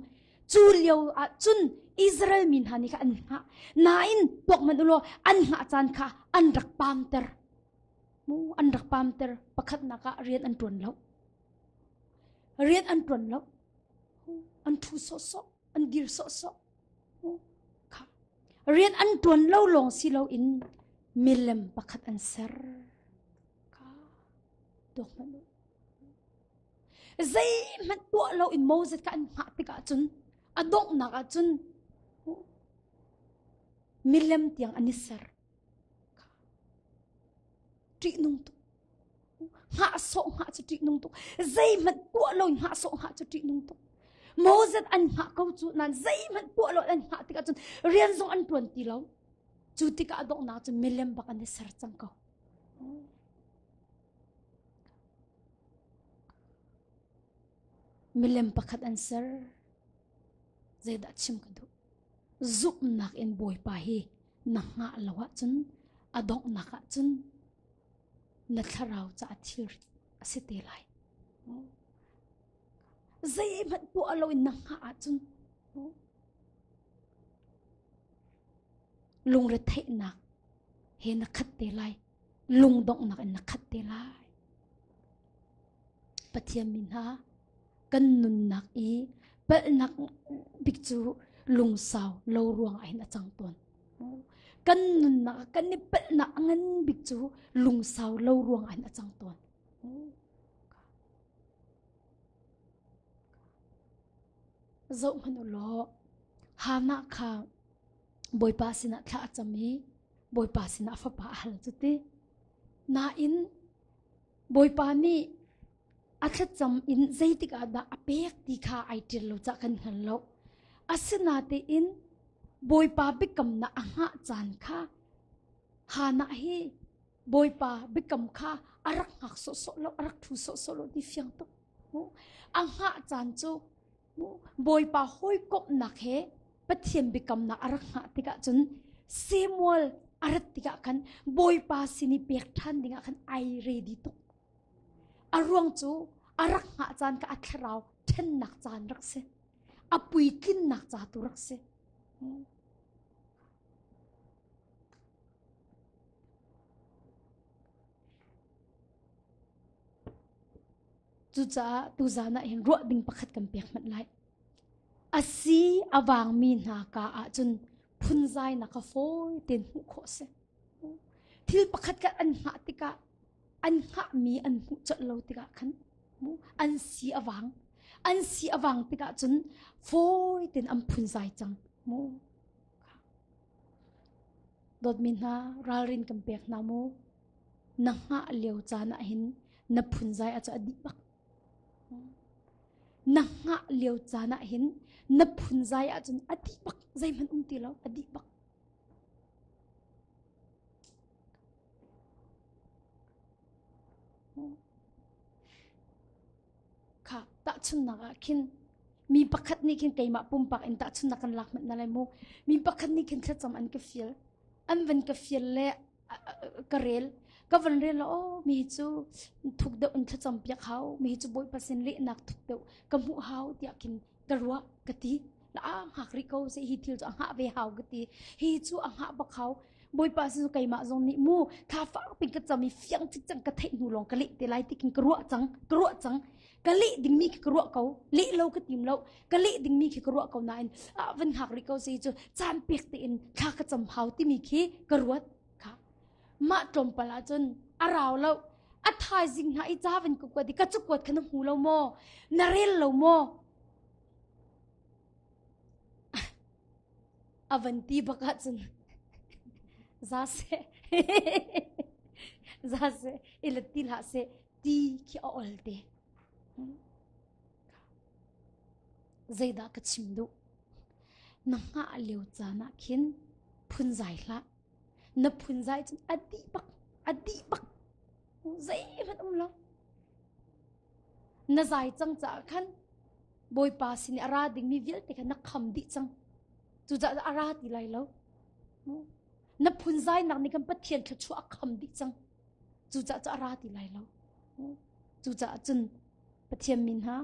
Cu lio ah cun Israel mi hna nih kha an hngah. Nain tuak hmanh ulaw an hngah caan kha an rak paamter. Mu an rak paamter. Pakhatnak ah rian an ṭuan lo. Rian an ṭuan lo. An ṭhu sawhsawh, an dir sawhsawh. Kha. Rian an ṭuan lo lawng si loin milem pakhat an ser. Kha. Tuak hmanh u. Zeihmanh tuah lo in Moses kha an hngah tikah cun a donghnak ah cun milem tiang an i ser. Ṭihnung tuk. Hngah sawh hngah cu ṭihnung tuk. Zeihmanh tuah lo in hngah sawh hngah cu ṭihnung tuk. Moses an hngah ko cu nan zeihmanh tuah lo an hngah tikah cun rian zong an ṭuan ti lo. Cu tikah a donghnak cun milem bak an i ser cang ko. Milem pakhat an ser. Zeidah chim ka duh? Zumhnak in Bawipa hi na hngah lo ahcun a donghnak ahcun na thlarau caah thilrit a si te lai. Zeihmanh tuah loin na hngah ahcun lungretheihnak he na khat te lai. Lungdonghnak in na khat te lai. Pathian mi hna kan nunnak i palhnak bik cu lungsau lo ruang ah hin a cang tawn. Kan nunnak ah kan i palhnak a ngan bik cu lungsau lo ruang ah hin a cang tawn. Zoh hmanh u law Hannah kha Bawipa sinah thla a cam i Bawipa sinah a fapa a hal cu ti. Nain Bawipa nih a thlacam in zeitik ah dah a pek ti kha ai ṭial lo cah kan hngal lo. Asinatein Bawipa biakamnak a hngah caan kha Hannah hi Bawipa biakam kha a rak hngak sawhsawh lo, a rak ṭhu sawhsawh lo ti fiang tuk. A hngah caan cu Bawipa hawikomhnak he Pathian biakamnak a rak hngah tikah cun Samuel a rat tikah khan Bawipa sin i pek ṭhan dingah khan ai ready tuk. A ruang cu a rak hngah caan kha a thlarau ṭhennak caan rak si. A puitlinnak ca tu rak si. Cucaah tuzaan ah hin ruah ding pakhat kan pek hmanh lai. A si a vangmi hna ka ahcun phunzainak kha fawi tein hmuh khawh a si. Thil pakhat khat an hngah tikah an hngahmi an hmuh colh lo tikah khan an si a vang. An si a vang tikah cun fawi tein an phunzai cang. Mu. Dawtmi hna, ralrin kan pek hna mu. Na hngah lio caan ah hin na phunzai a cu a dih bak. Na hngah lio caan ah hin na phunzai ahcun a dih bak zeihmanh um ti lo a dih bak. Kha tahchunnak ah khin mi pakhat nih khin keimah pumpak in tahchunnak kan lak hmanh na lai mu mi pakhat nih khin thlacam an ka fial an van ka fial le ka rel ka van rel la oh mi cu thuk deuh in thlacam piak hau mi cu bawipa sin lehnak thuk deuh ka hmuh hau tiah khin ka ruah ka ti la a hngak rih ko se hi thil cu a hngah ve hau ka ti hi cu a hngah bak hau bawipa sin keimah zong nih mu thla fak pin ka cam i fiang cik cang ka theih hnu lawng ka leh te lai ti kin ka ruah cang ka ruah cang ka leh dingmi khi ka ruah ko leh lo ka tim lo ka leh dingmi khi ka ruah ko nain ah van hngak rih ko si cu caan pek tein thla ka cam hau timi khi ka ruat kha mah tlawmpal ahcun a rau lo a thaizing hna i ca van ka kuat i ka cakuat kha na hmu lo maw na rel lo maw a van ti bak ahcun za seh za seh i let ti hlah seh ti khi a ol te Zeidah ka chim duh? Na hngah lio caan ah khin phunzai hlah. Na phunzai cun a dih bak, a dih bak. Zeihmanh um lo. Na zai cang caah khan Bawipa sin i a ra dingmi vialte kha na kham dih cang. Cucaah a ra ti lai lo. Na phunzainak nih khan Pathian thluachuah a kham dih cang. Cucaah cu a ra ti lai lo. Cucaah cun Pathian min hna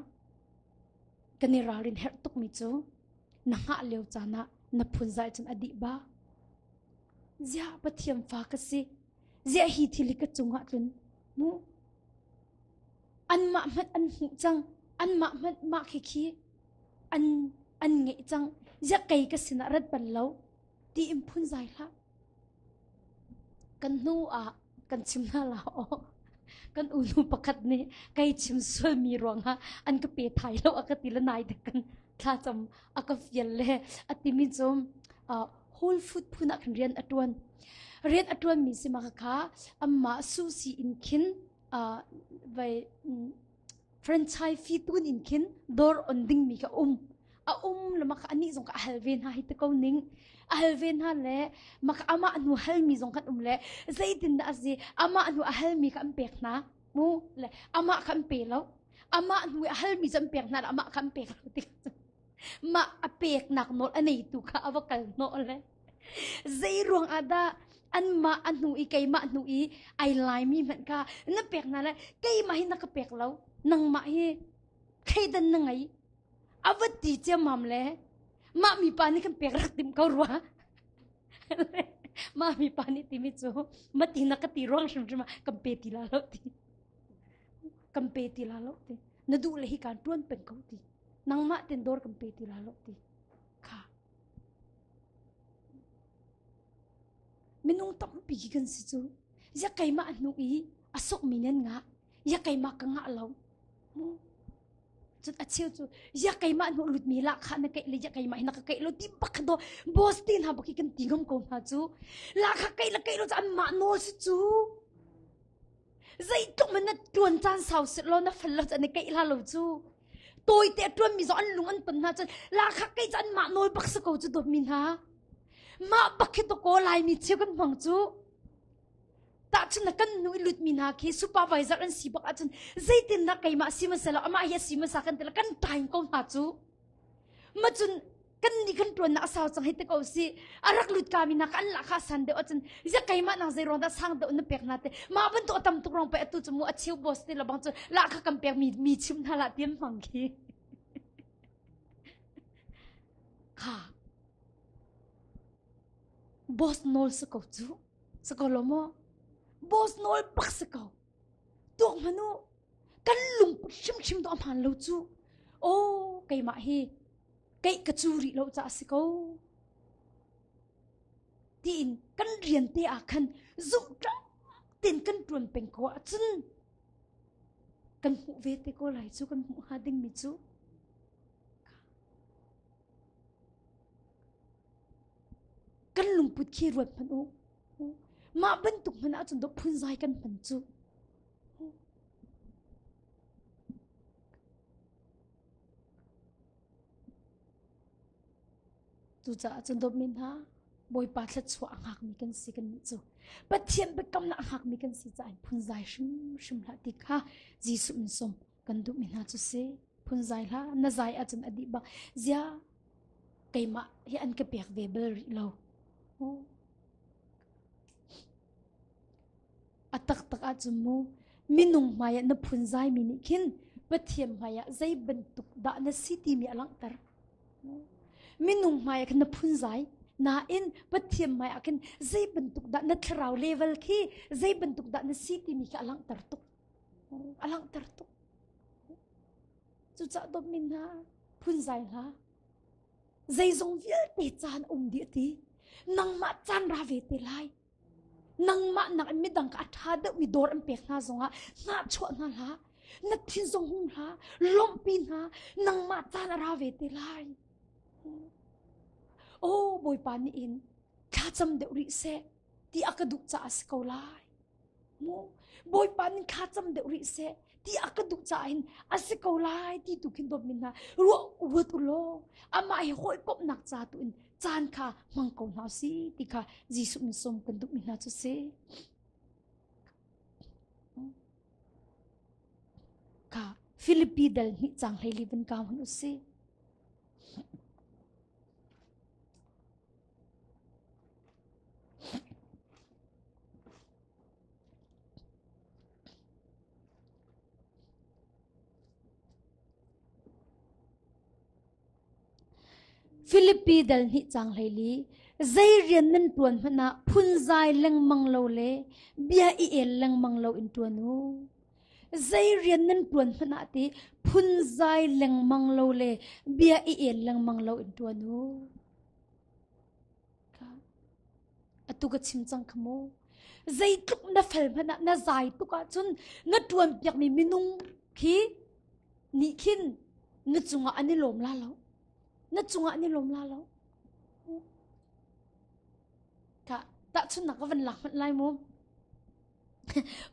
kan i ralrin herh tukmi cu na hngah lio caan ah na phunzai cun a dih ba. Ziah Pathian fa ka si. Ziah hi thil hi ka cungah tlun mu. Anmah hmanh an hmuh cang. Anmah hmanh mah khi khi an an ngeih cang. Ziah kei ka sinah rat bal lo. Ti in phunzai hlah. Kan hnu ah kan chim hna la aw. Kan unu pakhat nih kei chim sualmi ruangah an ka pe thai lo a ka ti le nai te kan thlacam a ka fial le a timi cu whole food phun ah khin rian a tuan. Rian a tuanmi si ma kha amah susi in khin vai franchise fee tun in khin dawr on dingmi kha um a um le maka anih zong ka hal ve hna hi te ko ning a hal ve hna le maka amah hnu halmi zong kan um le zeitin dah a si amah hnu a halmi kha an pek hna mu le amah kha an pe lo amah hnu a halmi cu an pek hna le amah kha an pek lo ti mah a peknak nawl a neitu kha a va kal hnawh le zei ruang ah dah anmah a hnu i keimah hnu i ai laimi hmanh kha na pek hna le keimah hi na ka pek lo nangmah hi. Thleidan na ngei. A va ti ciammam le mah mipa nih kan pek rak timh ko rua. Mah mipa nih timi cu mati na ka ti ruang hrimhrim ah kan pe ti la lo ti. Kan pe ti la lo ti. Na duh le hi kaan tuan peng ko ti. Nangmah ten dawr kan pe ti la lo ti. Kha. Minung tampi khi kan si cu. Ya keimah hnu i a sokmi nan ngah. Ya keimah ka ngah lo. Cun a cheu cu ya keimah hnu lutmi lah kha na keih le ya keimah hi na ka keih lo ti bak do boss te hna bak hi kan ti ngam ko hna cu. Lah kha keih le keih lo cu anmah nawl si cu. Zeitluk man na tuan caan sau sit lo na fel lo cu an i keih la lo cu. Tawite a ṭuanmi zong an lung an ton hna cun lahkhah kei cu anmah nawl bak si ko cu dawtmi hna. Mah bak khi tawkaw Laimi cheu kan hmang cu. Tahchun na kan nu i lutmi hna khi supervisor an si bak ahcun zeitindah keimah si hmasa lo amah hi a si hmasa kan ti la kan ṭaing ko hna cu. Ma cun kan nih kan ṭuannak a sau cang hei ti ko si a rak lut ka mi hna kha an lahkhah san deuh ahcun zia keimah nang zei ruang dah sang deuh na pek hna te mah bantuk a tam tuk rong pe atu cu mu a cheu boss te lo bang cu lahkhah kan pek mi mi chim hna lah tiam hmang khi kha boss nawl si ko cu si ko lo maw boss nawl bak si ko tuak hmanu kan lungput hrimhrim to a hmaan lo cu aw keimah hi keih ka cu rih lo caah si ko tiin kan rian te ah khan zumhtlak tein kan ṭuan peng ko ahcun kan hmuh ve te ko lai cu kan hmuh hnga dingmi cu kan lungput khi ruat hmanh u mah bantuk hmanh ahcun dawh phunzai kan hman cu Cucaah cun dawtmi hna, Bawipa thluachuah a hngakmi kan si kannih cu. Pathian biakamnak a hngakmi kan si caah phunzai hrimhrim hlah ti kha Jesuh min sawm kan duhmi hna cu si. Phunzai hlah, na zai ahcun a dih bak. Zia, keimah hi an ka pek ve bal rih lo. A taktak ahcun mu minung hmaiah na phunzaimi nih khin Pathian hmaiah zei bantuk dah na si timi a langhter. Minung hmaiah khin na phunzai nain Pathian hmaiah khin zei bantuk dah na thlarau level khi zei bantuk dah na si timi khi a langhter tuk. A langhter tuk. Cucaah dawtmi hna phunzai hlah. Zeizong vialte caan um dih ti. Nangmah caan ra ve te lai. Nangmah nak in midang kha a ṭha deuhmi dawr an pek hna zongah hnahchuah hna hlah. Na thin zong hung hlah. Lawmhpi hna. Nangmah caan a ra ve te lai. Oh, Bawipa nih in thlacam deuh rih seh ti a ka duh caah a si ko lai. Mu Bawipa nih thlacam deuh rih seh ti a ka duh caah hin a si ko lai ti tu khin dawt min hna ruah ruat u law amah hi hawikomhnak ca tu in caan kha hmang ko hna si ti kha Jesuh min sawm kan duhmi hna cu si. Kha Filipi dal hnih cang hlei li van kau hun u si. Filipi dal hnih cang hleili zei rian nan ṭuan hmanh ah phunzai lengmang lo le bia i el lengmang lo in ṭuan u. Zei rian nan ṭuan hmanh ah ti phunzai lengmang lo le bia i el lengmang lo in ṭuan u. Atu ka chim cang kha mu. Zeitluk na fel hmanh ah na zai tuk ahcun na ṭuan piakmi minung khi nih khin na cungah an i lawm la lo. Na cungah an i lawm la lo. Ka tahchunnak ka van lak hmanh lai mu.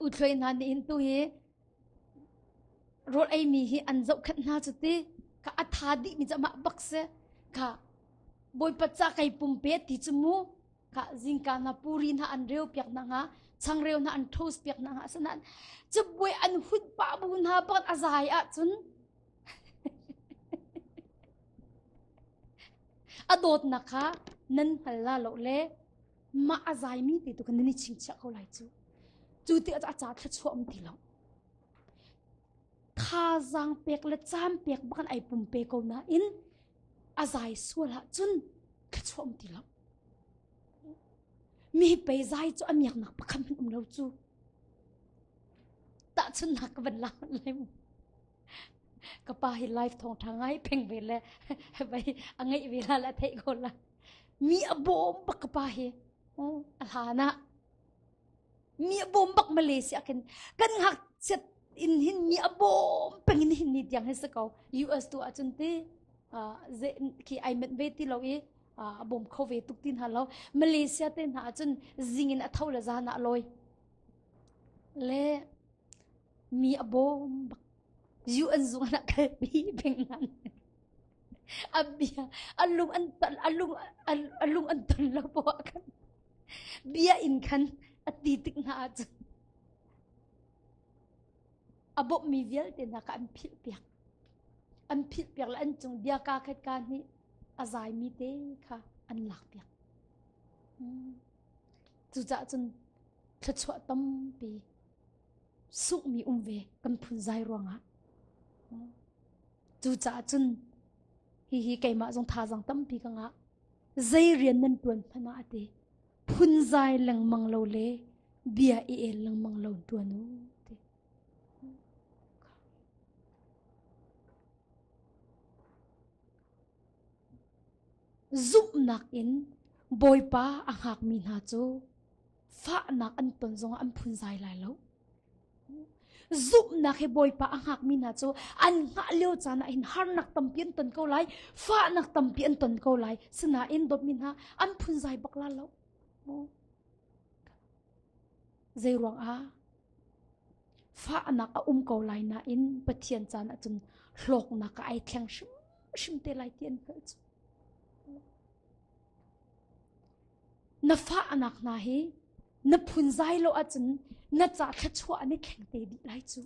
Uthloi hna nih hin tu hi rawl eimi hi an zohkhenh hna cu ti ka a tha dihmi cu amah bak si ka Bawipa ca kai pumpe ti cu mu ka zingka hna puri hna an reu piak hna hnga changreu hna an toast piak hna hnga asinain cabuai an hut pah bu hna bak a zai ahcun a dawtnak kha nan hngal la lo le mah a zaimi te tu kha nan i chingchiah ko lai cu cu ti a ca thluachuah um ti lo. Thazaang pek le caan pek bak in ai pumpe ko nain a zai sual ahcun thluachuah um ti lo. Mi pei zai cu a miaknak pakhat hmanh um lo cu. Tahchunhnak ka van lak lai mu. Ka pa hi live thawng ṭha ngai peng ve le vai a ngeih ve la le a theih ko la. Mi a bawm bak ka pa hi. A hlan ah mi a bawm bak Malaysia khin kan ngakchiat in hin mi a bawm peng in hin ni tiang hi si ko. US tu ahcun ti khi ai menh ve ti lo i a bawm kho ve tuk ti hna lo. Malaysia te hna ahcun zing in a tho le zan ah lawi. Le mi a bawm bak. UN zung ah kalpi peng nan. A bia a lung an ton a lung a lung an ton lo po ah khan bia in khan a ti tik hna ahcun a bawmhmi vialte hna kha an philh piak. An philh piak le an cung bia ka khat ka nih a zaimi te kha an lak piak. Cucaah cun thluachuah tampi sunghmi um ve kan phunzai ruangah. Cucaah cun hihi keimah zong thazaang tampi ka ngah. Zei rian nan ṭuan hmanh ah a ti. Phunzai lengmang lo le bia i el lengmang lo ṭuan u ti. Zumhnak in Bawipa a hngakmi hna cu fahnak an ton zongah an phunzai lai lo. Zumhnak he Bawipa a hngakmi hna cu an hngah lio caan ah hin harnak tampi an ton ko lai, fahnak tampi an ton ko lai. Sinain dawtmi hna an phunzai bak la lo. Zei ruangah fahnak a um ko lai nain Pathian caan ahcun hlawknak ah ai thleng hrimhrim te lai ti an hngalh cu. Na fahnak hna hi na phunzai lo ahcun na ca thluachuah an i thleng te dih lai cu.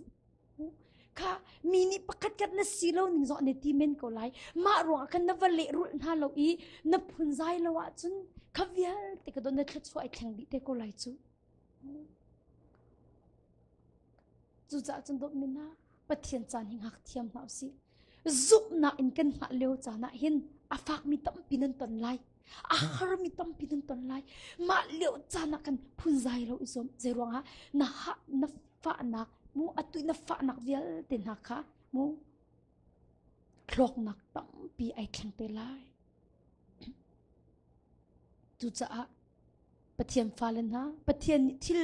Kha mi nih pakhat khat na si lo ning zong an i ti men ko lai. Mah ruangah khan na va lehrulh hna lo i na phunzai lo ahcun kha vialte ka don na thluachuah ai thleng dih te ko lai cu. Cucaah cun dawtmi hna, Pathian caan hi ngak thiam hna usih. Zumhnak in kan hngah lio caan ah hin a fakmi tampi nan ton lai. A harmi tampi nan ton lai. Mah lio caan ah kan phunzai lo i zuam. Zei ruangah na ha na fahnak mu atu na fahnak vialte hna kha mu hlawknak tampi ai thleng te lai. Cucaah Pathian fale hna, Pathian nih thil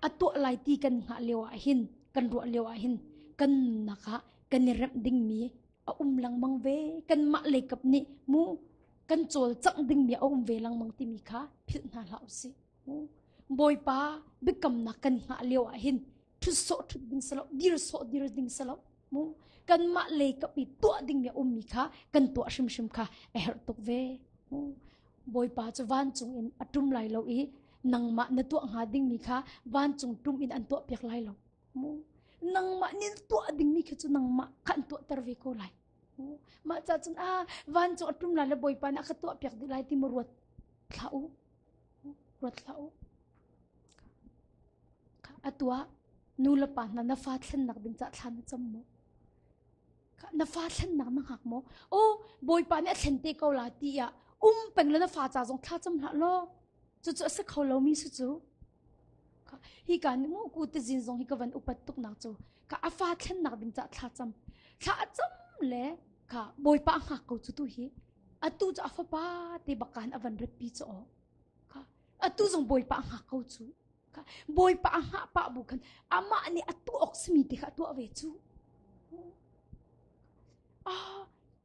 a tuah lai ti kan hngah lio ah hin, kan ruah lio ah hin kan nunnak ah kan i remh dingmi a um lengmang ve. Kanmah leikap nih mu kan cawlcangh dingmi a um ve lengmang timi kha philh hna hlah usih. Mu Bawipa biakamnak kan hngah lio ah hin ṭhut sawh ṭhut ding si lo, dir sawh dir ding si lo. Mu kanmah leikap i tuah dingmi a ummi kha kan tuah hrimhrim kha a herh tuk ve. Mu Bawipa cu vancung in a ṭum lai lo i nangmah na tuah hnga dingmi kha vancung ṭum in an tuahpiak lai lo. Mu nangmah nih na tuah dingmi kha cu nangmah kha an tuahter ve ko lai. Mah ca cun ah vancung a ṭum lai le Bawipa nih a ka tuahpiak dih lai ti mu ruat hlah u. Ruat hlah u. Atu ah nu le pa hna na fa thlennak ding cah thla na cam maw? Na fa thlennak na hngak maw? Oh, Bawipa nih a thlen te ko la ti ah um peng le na fa ca zong thla cam hlah law. Cucu a si kho lomi si cu. Hi ka nih mu ku te zin zong hi ka van upat tuk nak cu ka a fa thlennak ding cah thla cam. Thla a cam le ka Bawipa a hngak ko cu tu hi. Atu cu a fapa te bakan a van ratpi cu aw. Atu zong Bawipa a hngak ko cu. Bawipa a hngah pah bu khan amah nih a tuah awk simi ti kha a tuah ve cu. Ah,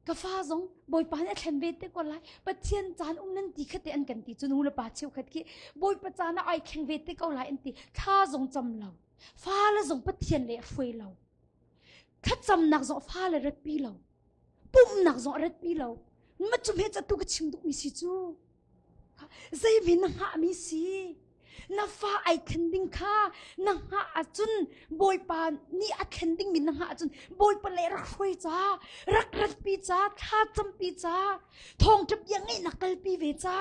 ka fa zong Bawipa nih a thlen ve te ko lai. Pathian caan um nan ti kha te an kan ti cu nu le pa cheukhat khi Bawipa caan ah ai thleng ve te ko lai an ti. Thla zong cam lo. Fa le zong Pathian le a hruai lo. Thlacamnak zong fa le ratpi lo. Pumhnak zong a ratpi lo. Ma cu hme ca tu ka chim duhmi si cu. Zei na hngahmi si? Na fa ai thlen ding kha na hngah ahcun Bawipa nih a thlen dingmi na hngah ahcun Bawipa le rak hruai ca, rak ratpi ca, thla campi ca, thawngṭha bia ngeihnak kalpi ve ca.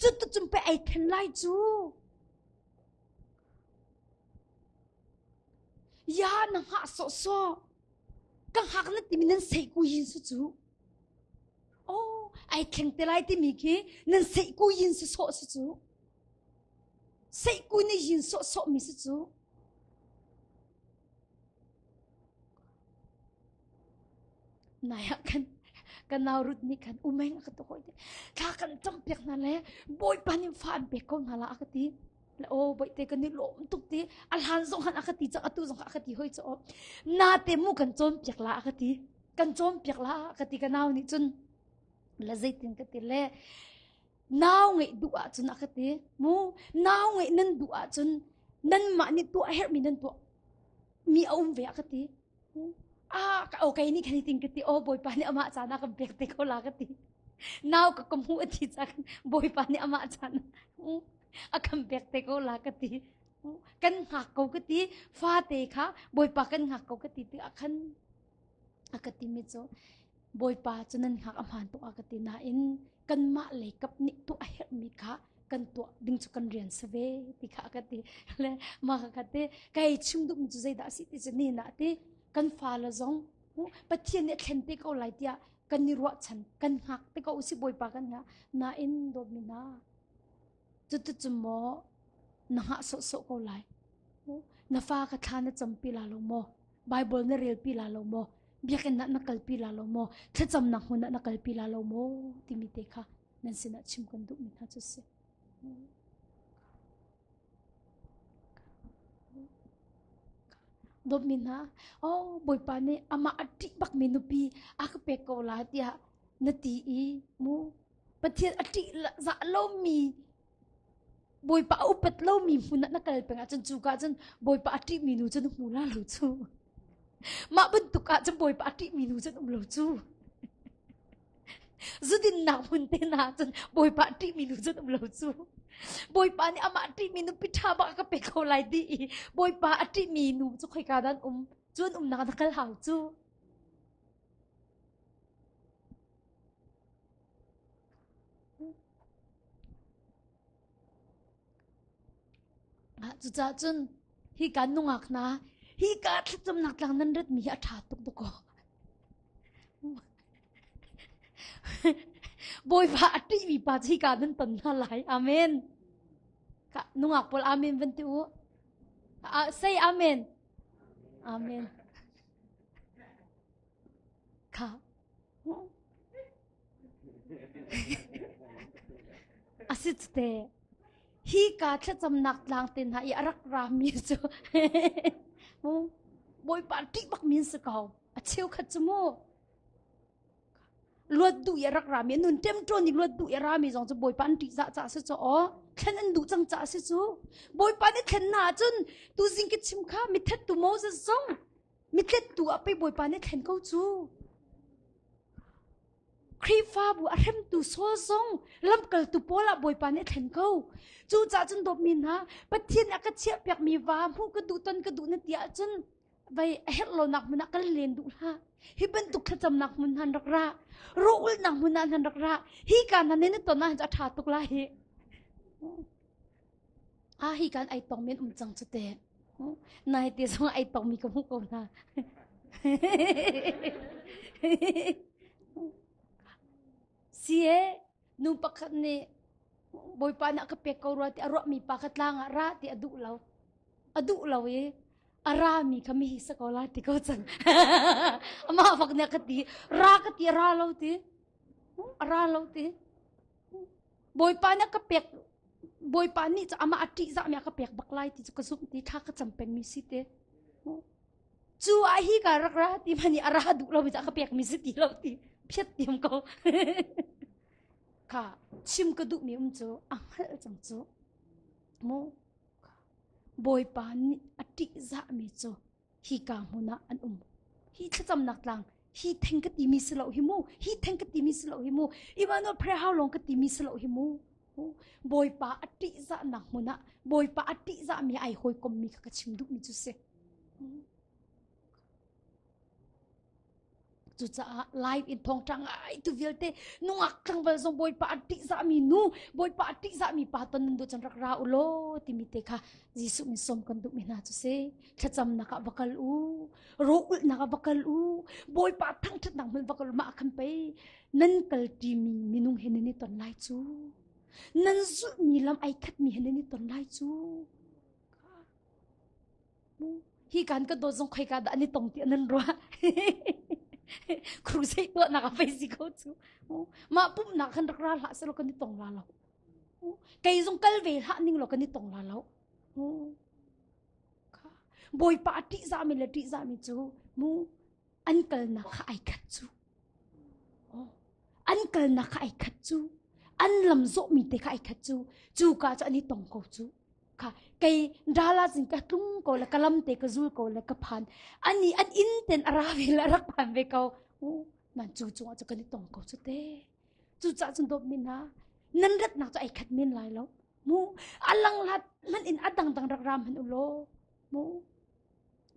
Cu tu pe ai thlen lai cu. Ya na hngah sawhsawh. Ka hngak na timi nan seih ku yin su cu. Oh, ai thleng te lai timi khi nan seih ku yin su sawh su cu. Seih ku ni yin sawh sawh mi su cu. Nai ah khan ka nau Ruth nih khan umeng a ka tu hoi te. Thla kan cam piak hna le Bawipa nih fa an pek ko hna la a ka ti. Le aw Bawihte kan i lawm tuk ti. A hlan zong han a ka ti cang atu zong a ka ti hoi cu aw. Na te mu kan cawn piak la a ka ti. Kan cawn piak la a ka ti ka nau nih cun le zeitin ka ti le nau ngeih duh ahcun a ka ti. Mu nau ngeih nan duh ahcun nanmah nih tuah herhmi nan tuah mi a um ve a ka ti. Ah, okay ni kan ting ka ti. Oh, Bawipa nih amah caan a kan pek te ko la ka ti. Nau ka ka hmu a ti ca kan Bawipa nih amah caan a kan pek te ko la ka ti. Kan hngak ko ka ti. Fate kha Bawipa kan hngak ko ka ti ti ah khan a ka ti mi cu Bawipa cu nan hngak a hmaan tuk a ka ti nain kanmah lei kap nih tuah a herhmi kha kan tuah ding cu kan rian si ve ti kha ka ti le mah ka ka ti kai chim duhmi cu zeidah a si ti cu ni na ti kan fale zong Pathian nih a thlen te ko lai tiah kan i ruahchan kan hngak te ko si Bawipa kan hngak nain dawtmi hna cutu cu maw na hngah sawhsawh ko lai na fa ka thla na campi la lo maw Bible na relpi la lo maw biakinn ah na kalpi la lo maw thlacamnak hmun ah na kalpi la lo maw timi te kha nan sinah chim kan duhmi hna cu si. Dawtmi hna, oh Bawipa nih amah a ṭih bakmi nupi a ka pek ko la tiah na ti i mu Pathian a ṭih zah lomi Bawipa a upat lomi hmun ah na kal peng ahcun cu ka cun Bawipa a ṭihmi nu cu na hmu la lo cu. Mah bantuk ah cun Bawipa a ṭihmi nu cu an um lo cu. Zudinnak hmun te hna cun Bawipa a ṭihmi nu cu an um lo cu. Bawipa nih amah a ṭihmi nupi ṭha bak a ka pe ko lai ti i Bawipa a ṭihmi nu cu khoika dah an um? Cu an umnak na kal hau cu. Cucaah cun hi ka nungak hna hi ka thlacamnak tlang nan ratmi hi a ṭha tuk tuk ko. Bawipa a ṭihmi pa cu hika nan ton hna lai. Amen. Ka nungak pawl amen van ti u. Uh, say amen. Amen. Kha. A si te. Hi ka thlacamnak tlang te hna i a rak rami cu Bawipa ṭih bak min si ko. A cheukhat cu mu. Luat duh i a rak rami nun ṭemṭawn i luat duh i a rami zong cu Bawipa an ṭihzah caah si cu aw. Thlen an duh cang caah si cu. Bawipa nih thlen na ahcun tuzing ka chim kha mithettu Moses zong mitlettu ah pei Bawipa nih thlen ko cu. Khrihfabu a hremtu Saul zong lamkaltu Paul ah Bawipa nih a thlen ko. Cucaah cun dawtmi hna, Pathian a ka chiahpiakmi va hmuh ka duh ton ka duh na ti ahcun vai a herh lonak hmun ah kal len duh hlah. Hi bantuk thlacamnak hmun hnan rak ra. Rawh-ulhnak hmun ah hnan rak ra. Hi ka hna nih na ton ahcun a ṭha tuk lai hi. Ah hi kan ai tong men um cang cu te. Nai te zong ai tong mi ka hmuh ko hna. Si e nu pakhat nih Bawipa nih a ka pek ko rua ti a ruahmi pa kha tlang ah ra ti a duh lo. A duh lo i a ra mi kha mi hi sa ko la ti ko cang. Amah fak nih a ka ti ra ka ti a ra lo ti. A ra lo ti. Bawipa nih a ka pek Bawipa nih cu amah a ṭihzahmi a ka pek bak lai ti cu ka zumh ti thla ka cam pengmi si te. Cu ah hi ka rak ra ti man i a ra duh lo mi cu a ka pekmi si ti lo ti phiat tiam ko. Kha chim ka duhmi um cu a hngalh cang cu. Mu Bawipa nih a ṭihzahmi cu hika hmun ah an um. Hi thlacamnak tlang hi theng ka timi si lo hi mu hi theng ka timi si lo hi mu Emmanuel prayer house lawng ka timi si lo hi mu Bawipa a ṭihzahnak hmun ah Bawipa a ṭihzahmi ai hawikommi kha ka chim duhmi cu si. Cucaah live in thawngṭha ngai tu vialte nungak tlangval zong Bawipa a ṭihzahmi nu, Bawipa a ṭihzahmi pa ton nan duh cun rak ra u law timi te kha Jesuh min sawm kan duhmi hna cu si. Thlacamnak ah va kal u, rawlulhnak ah va kal u, Bawipa thangṭhatnak hmun va kal u, mah khan pei nan kalṭimi minung he nan i ton lai cu. Nan zulhmi lam ai khatmi he nan i ton lai cu. Hi kan ka dawt zong khoika dah an i tong ti nan ruah. Crusade tuahnak ah pei si ko cu. Mah pumhnak khan rak ra hlah selaw kan i tong la lo. Kei zong kal ve hlah ning law kan i tong la lo. Bawipa a ṭihzahmi le ṭihzahmi cu mu an kalnak kha ai khat cu. An kalnak kha ai khat cu. An lam zawhmi te kha ai khat cu. Cu ka cu an i tong ko cu. Kha kei dala cin ka tlung ko le ka lam te ka zul ko le ka phan. Ani an inn ten a ra ve le a rak phan ve ko. Nan cu cungah cu kan i tong ko cu te. Cucaah cun dawtmi hna, nan ratnak cu ai khat men lai lo. Mu a langhlat hmanh in a dangdang rak ra hmanh u law. Mu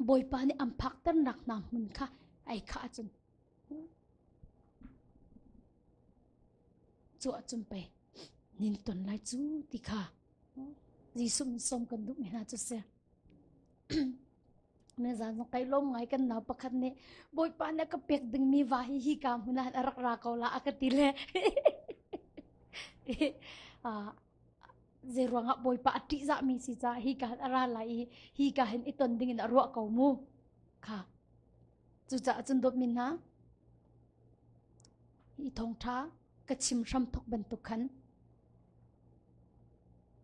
Bawipa nih an phakternak hna hmun kha ai khah ahcun cu ahcun pei nin ton lai cu ti kha Jesuh min sawm kan duhmi hna cu si. Nizan zong kai lawm ngai kan nau pakhat nih Bawipa nih a ka pek dingmi va hi hi ka hmun ah a rak ra ko la a ka ti le zei ruangah Bawipa a ṭihzahmi si caah hi ka a ra lai i hi ka hin i ton dingin a ruah ko mu kha cucaah cun dawtmi hna hi thawngṭha ka chim hram thok bantuk khan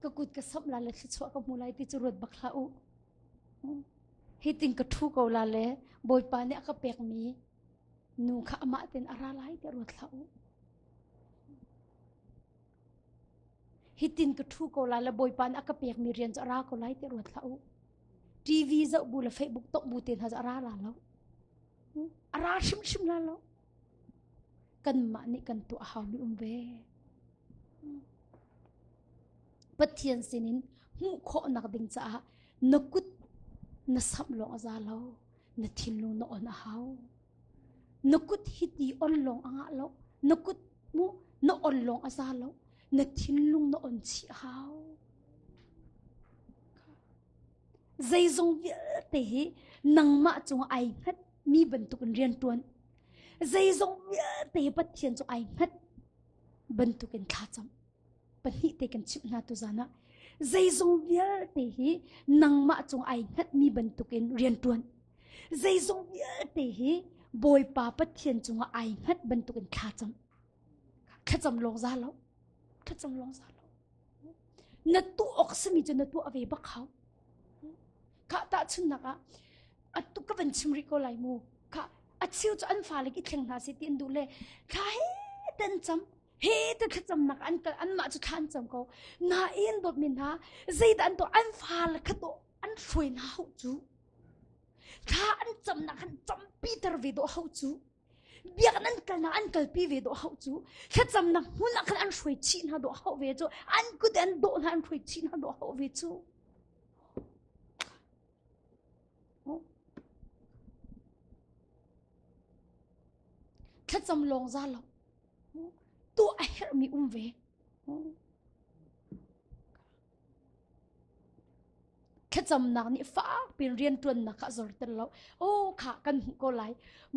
ka kut ka samh la le thluachuah ka hmu lai ti cu ruat bak hlah u hitin ka ṭhu ko la le Bawipa nih a ka pekmi nu kha amah ten a ra lai tiah ruat hlah u Hitin ka ṭhu ko lai le Bawipa nih a ka pekmi rian cu a ra ko lai tiah ruat hlah u. TV zoh bu le Facebook tok bu te hna cu a ra la lo. A ra hrimhrim la lo. Kanmah nih kan tuah haumi um ve. Pathian sinin hmuh khawhnak ding caah na kut na samh lawng a za lo. Na thinlung na on a hau. Na kut hiti on lawng a ngah lo. Na kut mu na on lawng a za lo. Na thinlung na on chih hau. Zeizong vialte hi nangmah cung ai hngat mi bantuk in rian tuan. Zeizong vialte hi Pathian cu ai hngat bantuk in thlacam. Pahnih te kan chimh hna tu zan ah zeizong vialte hi nangmah cung ai hngat mi bantuk in rian tuan. Zeizong vialte hi Bawipa Pathian cungah ai hngat bantukin thlacam. Thlacam lawng za lo. Thlacam lawng za lo. Na tuah awk simi cu na tuah ve bak hau. Kha tahchunnak ah atu ka van chim rih ko lai mu. Kha a cheu cu an fale i thleng hna seh ti an duh le thla he ten cam he te thlacamnak an kal anmah cu thla an cam ko. Nain dawtmi hna zeidah an tuah an fale kha tuah an hruai hna hau cu. Thla an camnak khan campiter ve dawh hau cu. Biakinn an kalnak an kalpi ve dawh hau cu. Thlacamnak hmun ah khan an hruai chih hna dawh hau ve cu. An kut an dawh hna an hruai chih hna dawh hau ve cu. Thlacam lawng za lo. Tuah a herhmi um ve. Thlacamnak nih fakpi in rianṭuannak kha a zorter lo. Aw kha kan hmuh ko lai.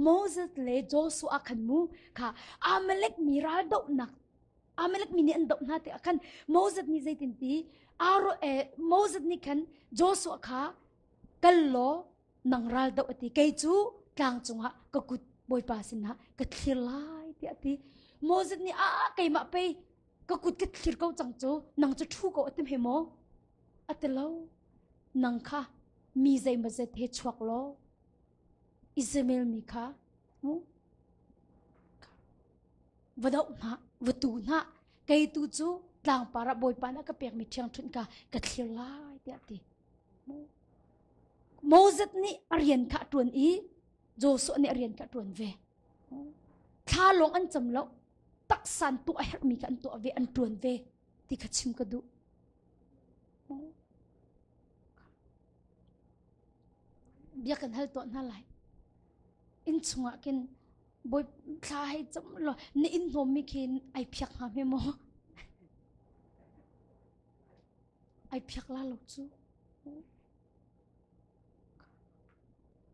Moses le Joshua khan mu kha Amalek mi raldohnak Amalek mi nih an doh hna tikah khan Moses nih zeitin ti Aaron eh, Moses nih khan Joshua kha kal law nang ral doh a ti kei cu tlang cungah ka kut Bawipa sinah ka thlir lai tiah a ti. Moses nih a keimah pei ka kut ka thlir ko cang cu nang cu ṭhu ko a ti hme maw a ti lo nang kha mi zeimawzet he chuak law Ismael mi kha mu va doh hna va tu hna kei tu cu tlangpar ah bawipa nih a ka pekmi ṭhiangṭhunh ka ka thlir lai tiah a ti Moses nih a rian kha a ṭuan i Joshua nih a rian kha a ṭuan ve thla lawng an cam lo taksan tuah a herhmi kha an tuah ve an ṭuan ve ti kha chim ka duh. Bia kan hal tuah hna lai. Inn chungah khin. Bawi thla hei cam law na inn hnawmmi khi ai phiak hnga hme maw? Ai phiak la lo cu.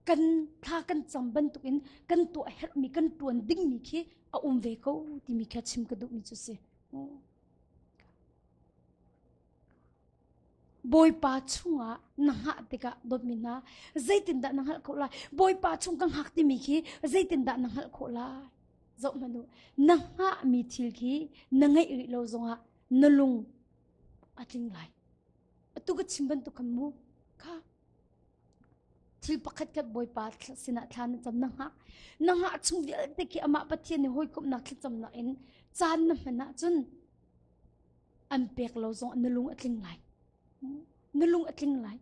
Kan thla kan cam bantukin kan tuah herhmi kan tuan dingmi khi a um ve ko timi kha chim ka duhmi cu si. Bawipa chungah na hngah tikah dawtmi hna zeitindah na hngalh khawh lai? Bawipa chung ka hngak timi khi zeitindah na hngalh khawh lai? Zoh hmanh u. Na hngahmi thil khi na ngeih rih lo zongah na lung a tling lai. Atu ka chim bantuk khan mu kha thil pakhat khat Bawipa sinah thla na cam na hngah. Na hngah chung vialte khi amah Pathian nih hawikomhnak thlacamnak in caan na hman ahcun an pek lo zong na lung a tling lai na lung a tling lai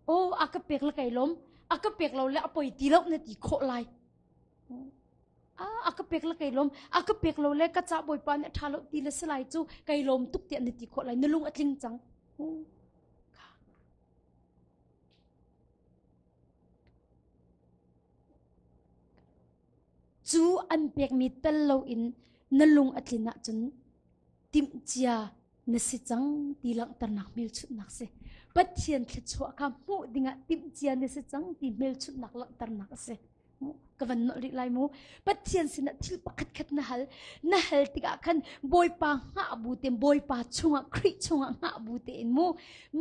oh a ka pek le kai lom a ka pek lo le a poi ti lo na ti khawh lai a ka pek le kai lom a ka pek lo le ka ca bawipa nih a tha lo ti le salai cu kai lom tuk tiah na ti khawh lai na lung a tling cang Cu an pekmi tel loin na lung a tlin ahcun timhcia na si cang ti langhternak hmelchunhnak si. Pathian thluachuah kha hmuh dingah timhcia na si cang ti hmelchunhnak langhternak a si. Ka van nolh rih lai mu. Pathian sinah thil pakhat khat na hal. Na hal tikah khan Bawipa hngah bu te Bawipa chungah Khrih chungah hngah bu tein mu.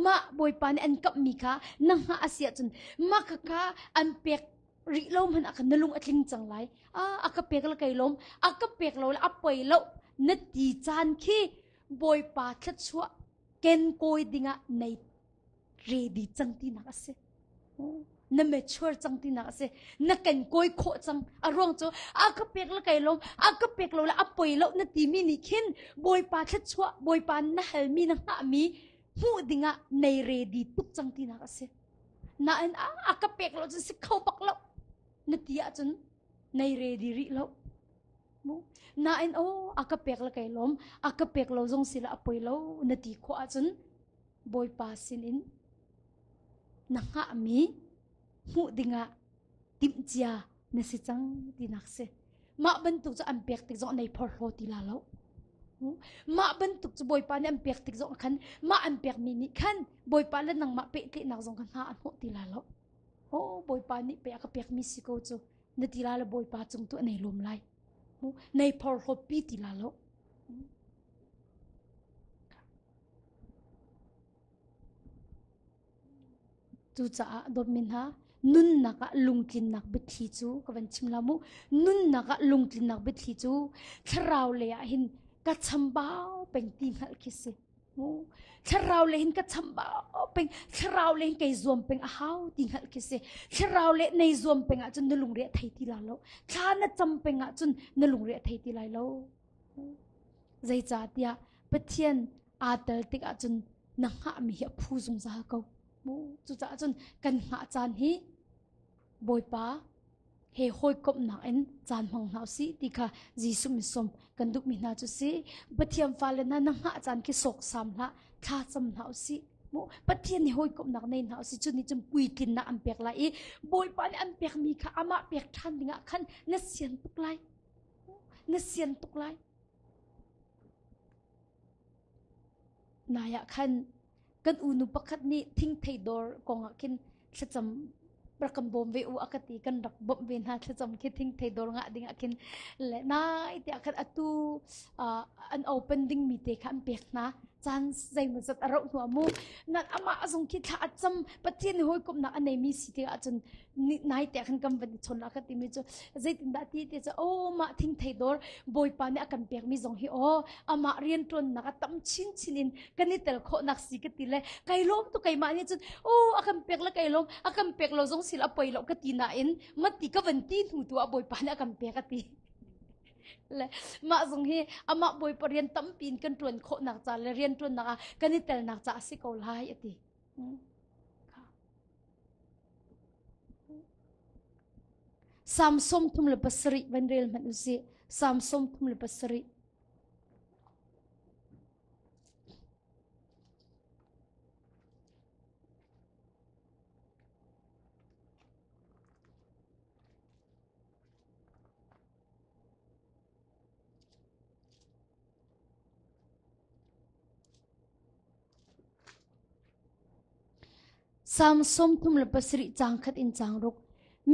Mah Bawipa nih an kamhmi kha na hngah a si ahcun mah kha an pek rih lo hmanh ah khan na lung a tling cang lai a ka pek le kai lawm a ka pek lo le a poi lo na ti caan khi bawipa thluachuah ken kawi dingah nei ready cang tinak a si na mature cang tinak a si na ken kawi khawh cang a ruang cu a ka pek le kai lawm a ka pek lo le a poi lo na timi nih khin bawipa thluachuah bawipa na halmi na hngahmi hmuh dingah nei ready tuk cang tinak a si Nain a ka pek lo cun si kho bak lo na ti ahcun nei ready rih lo. Nain aw a ka pek le kai lawm a ka pek lo zong si la a poi lo na ti khawh ahcun Bawipa sinin na hngahmi hmuh dingah timhcia na si cang tinak si. Mah bantuk cu an pek tik zong nei phorhlaw ti la lo. Mah bantuk cu Bawipa nih an pek tik zong khan mah an pekmi nih khan Bawipa le nangmah pehtlaihnak zong kha hna a hnawh ti la lo. Oh Bawipa nih pe a ka pekmi si ko cu na ti la le Bawipa cung tu a nei lawm lai. Nei phorhlaw pi ti la lo. Cucaah dawtmi hna, nunnak ah lungtlinnak biathli cu ka van chim la mu. Nunnak ah lungtlinnak biathli cu thlarau lei ah hin ka chambau peng ti hngalh khi si. Thlarau lei hin ka chambau peng, thlarau lei hin kei zuam peng a hau ti hngalh khi si. Thlarau le nei zuam peng ahcun na lungre a thei ti la lo. Thla na cam peng ahcun na lungre a thei ti lai lo. Zeicahtiah Pathian aa tel tik ahcun na hngahmi hi a phu zungzal ko. Cucaah cun kan hngah caan hi Bawipa he hawikomhnak in caan hmang hna usih ti kha Jesuh min sawm kan duhmi hna cu si. Pathian fale hna na hngah caan khi sawksam hlah, thla cam hna usih. Pathian nih hawikomhnak nei hna usih cu nih cun puitlinnak an pek lai i Bawipa nih an pekmi kha amah pek ṭhan dingah khan na sian tuk lai. Na sian tuk lai. Nai ah khan kan unu pakhat nih thingthei dawr kong ah khin thlacam rak kan bawm ve u a ka ti kan rak bawmh ve hna thlacam khi thingthei dawr ngah ding ah khin le nai te ah khan atu an open ding mi te kha an pek hna caan zeimawzat a rauh hnu ah mu nan amah zong khi thla a cam Pathian nih hawikomhnak a neimi si tik ahcun nai te khan kan van i chawn a ka timi cu zeitindah ti te cu oh mah thingthei dawr bawipa nih a kan pekmi zong hi aw amah rianṭuannak a tam chinchin in kan i tel khawhnak si ka ti le kai lawm tu keimah nih cun oh a kan pek le kai lawm a kan pek lo zong sil a poi lo ka ti nain mati ka van ti hnu tu ah bawipa nih a kan pek a ti le mah zong hi amah bawipa rian tampi in kan ṭuan khawhnak ca le rian ṭuannak ah kan i telnak ca a si ko lai a ti. Salm 37 van rel hmanh usih. Salm 37. Salm 37 caang khat in caang ruk.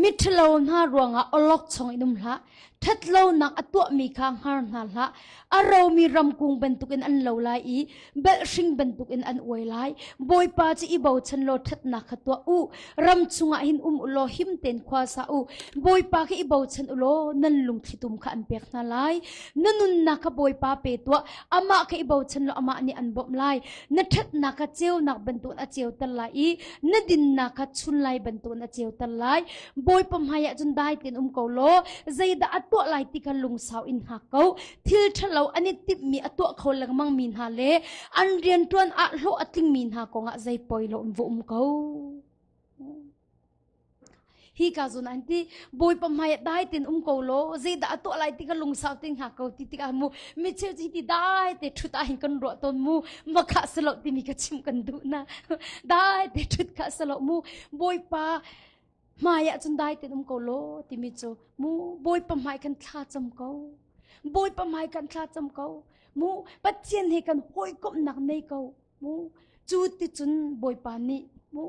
Miṭhalo hna ruangah awlokchong in um hlah. Ṭhatlonak a tuahmi kha hngar hna hlah. A romi ramkung bantukin an lo lai i belhhring bantukin an uai lai. Bawipa cu i bochan law ṭhatnak kha tuah u. Ram chungah hin um u law him tein khua sa u. Bawipa kha i bochan u law nan lungthlitum kha an pek hna lai. Na nunnak kha Bawipa pe tuah. Amah kha i bochan law amah nih an bawmh lai. Na ṭhatnak kha ceunak bantukin a ceuter lai i na dinnak kha chunlai bantukin a ceuter lai. Bawipa hmaiah cun dai tein um ko law zeidah a tuah lai ti kha lungsau in hngak ko. Thil ṭhalo an i timhmi a tuah kho lengmangmi hna le an rianṭuan ah hlawh a tlingmi hna kongah zei poi lo in va um ko. Hi ka zun an ti Bawipa hmai ah dai tein um ko law zeidah a tuah lai ti kha lungsau tein hngak ko ti tikah mu mi cheu cu hi ti dai te ṭhut ah hin kan ruah tawn mu makha silo timi ka chim kan duh na dai te ṭhut kha silo mu Bawipa hmai ah cun dai tein um ko law timi cu mu Bawipa hmai kan thla cam ko Bawipa hmai kan thla cam ko mu Pathian he kan hawikomhnak nei ko mu cu ti cun Bawipa nih mu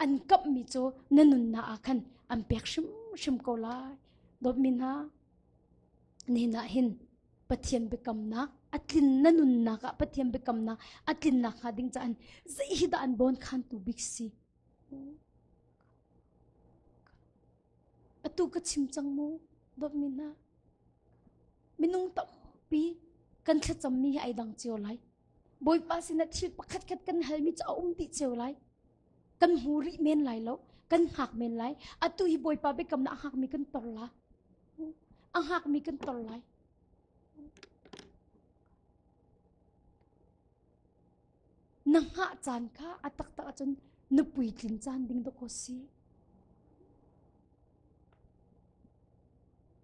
an kamhmi cu na nunnak ah khan an pek hrimhrim ko lai. Dawtmi hna, nihin ah hin Pathian biakamnak a tlin na nunnak ah Pathian biakamnak a tlinnak hnga ding caah zei hi dah an bawn khantu bik si? Atu ka chim cang mu, dawtmi hna. Minung tampi kan thlacammi hi ai dang cio lai. Bawipa sinah thil pakhatkhat kan halmi cu a um dih cio lai. Kan hmu rih men lai lo, kan hngak men lai. Atu hi Bawipa biakamnak a hngakmi kan tor la. A hngakmi kan tor lai. Na hngah caan kha a taktak ahcun na puitlin caan ding dawkaw si.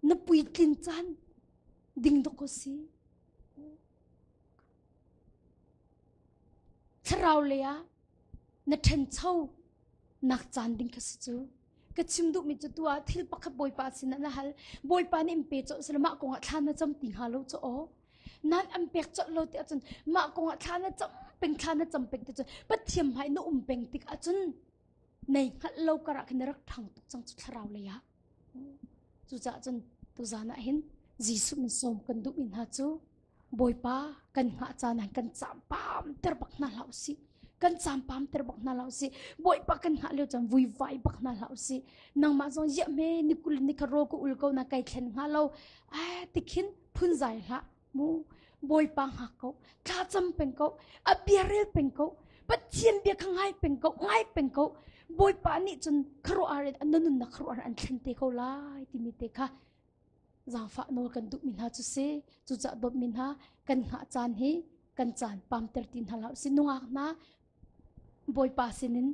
Na puitlin caan ding dawkaw si. Thlarau lei ah na ṭhancho nak caan ding kha si cu. Ka chim duhmi cu tu ah thil pakhat Bawipa sinah na hal. Bawipa nih in pe colh seh mah kongah thla na cam ti hnga lo cu aw. Nan an pek colh lo ti ahcun mah kongah thla na cam peng thla na cam peng ti cun Pathian hmai na um peng tik ahcun nei hngalh lo karah khin na rak ṭhang tuk cang cu thlarau lei ah. Cucaah cun tuzaan ah hin Jesuh min sawm kan duhmi hna cu Bawipa kan hngah caan ah kan campam ter bak hna hlah usih. Kan campam ter bak hna hlah usih. Bawipa kan hngah lio caan vuivai bak hna hlah usih. Nangmah zong ziah hme ni kul ni kha ro ka ul ko na kai thlen hnga lo. Ai tikhin phunzai hlah mu. Bawipa hngak ko. Thla cam peng ko. A bia rel peng ko. Pathian bia kha ngai peng ko. Ngai peng ko. Bawipa nih cun khuaruahhar in na nunnak khuaruahhar an thlen te ko lai timi te kha zaangfah nawl kan duhmi hna cu si cucaah dawtmi hna kan hngah caan hi kan caan pamter ti hna hlah usih nungak hna bawipa sinin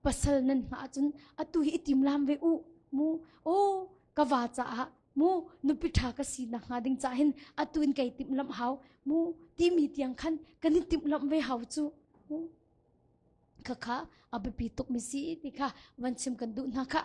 pasal nan hngah ahcun atu hi i timlam ve u mu aw ka va caah mu nupi ṭha ka si nak hnga ding caah hin atu in kai timhlamh hau mu timi tiang khan kan i timhlamh ve hau cu mu khakha a biapi tukmi si ti kha van chim kan duh hna kha.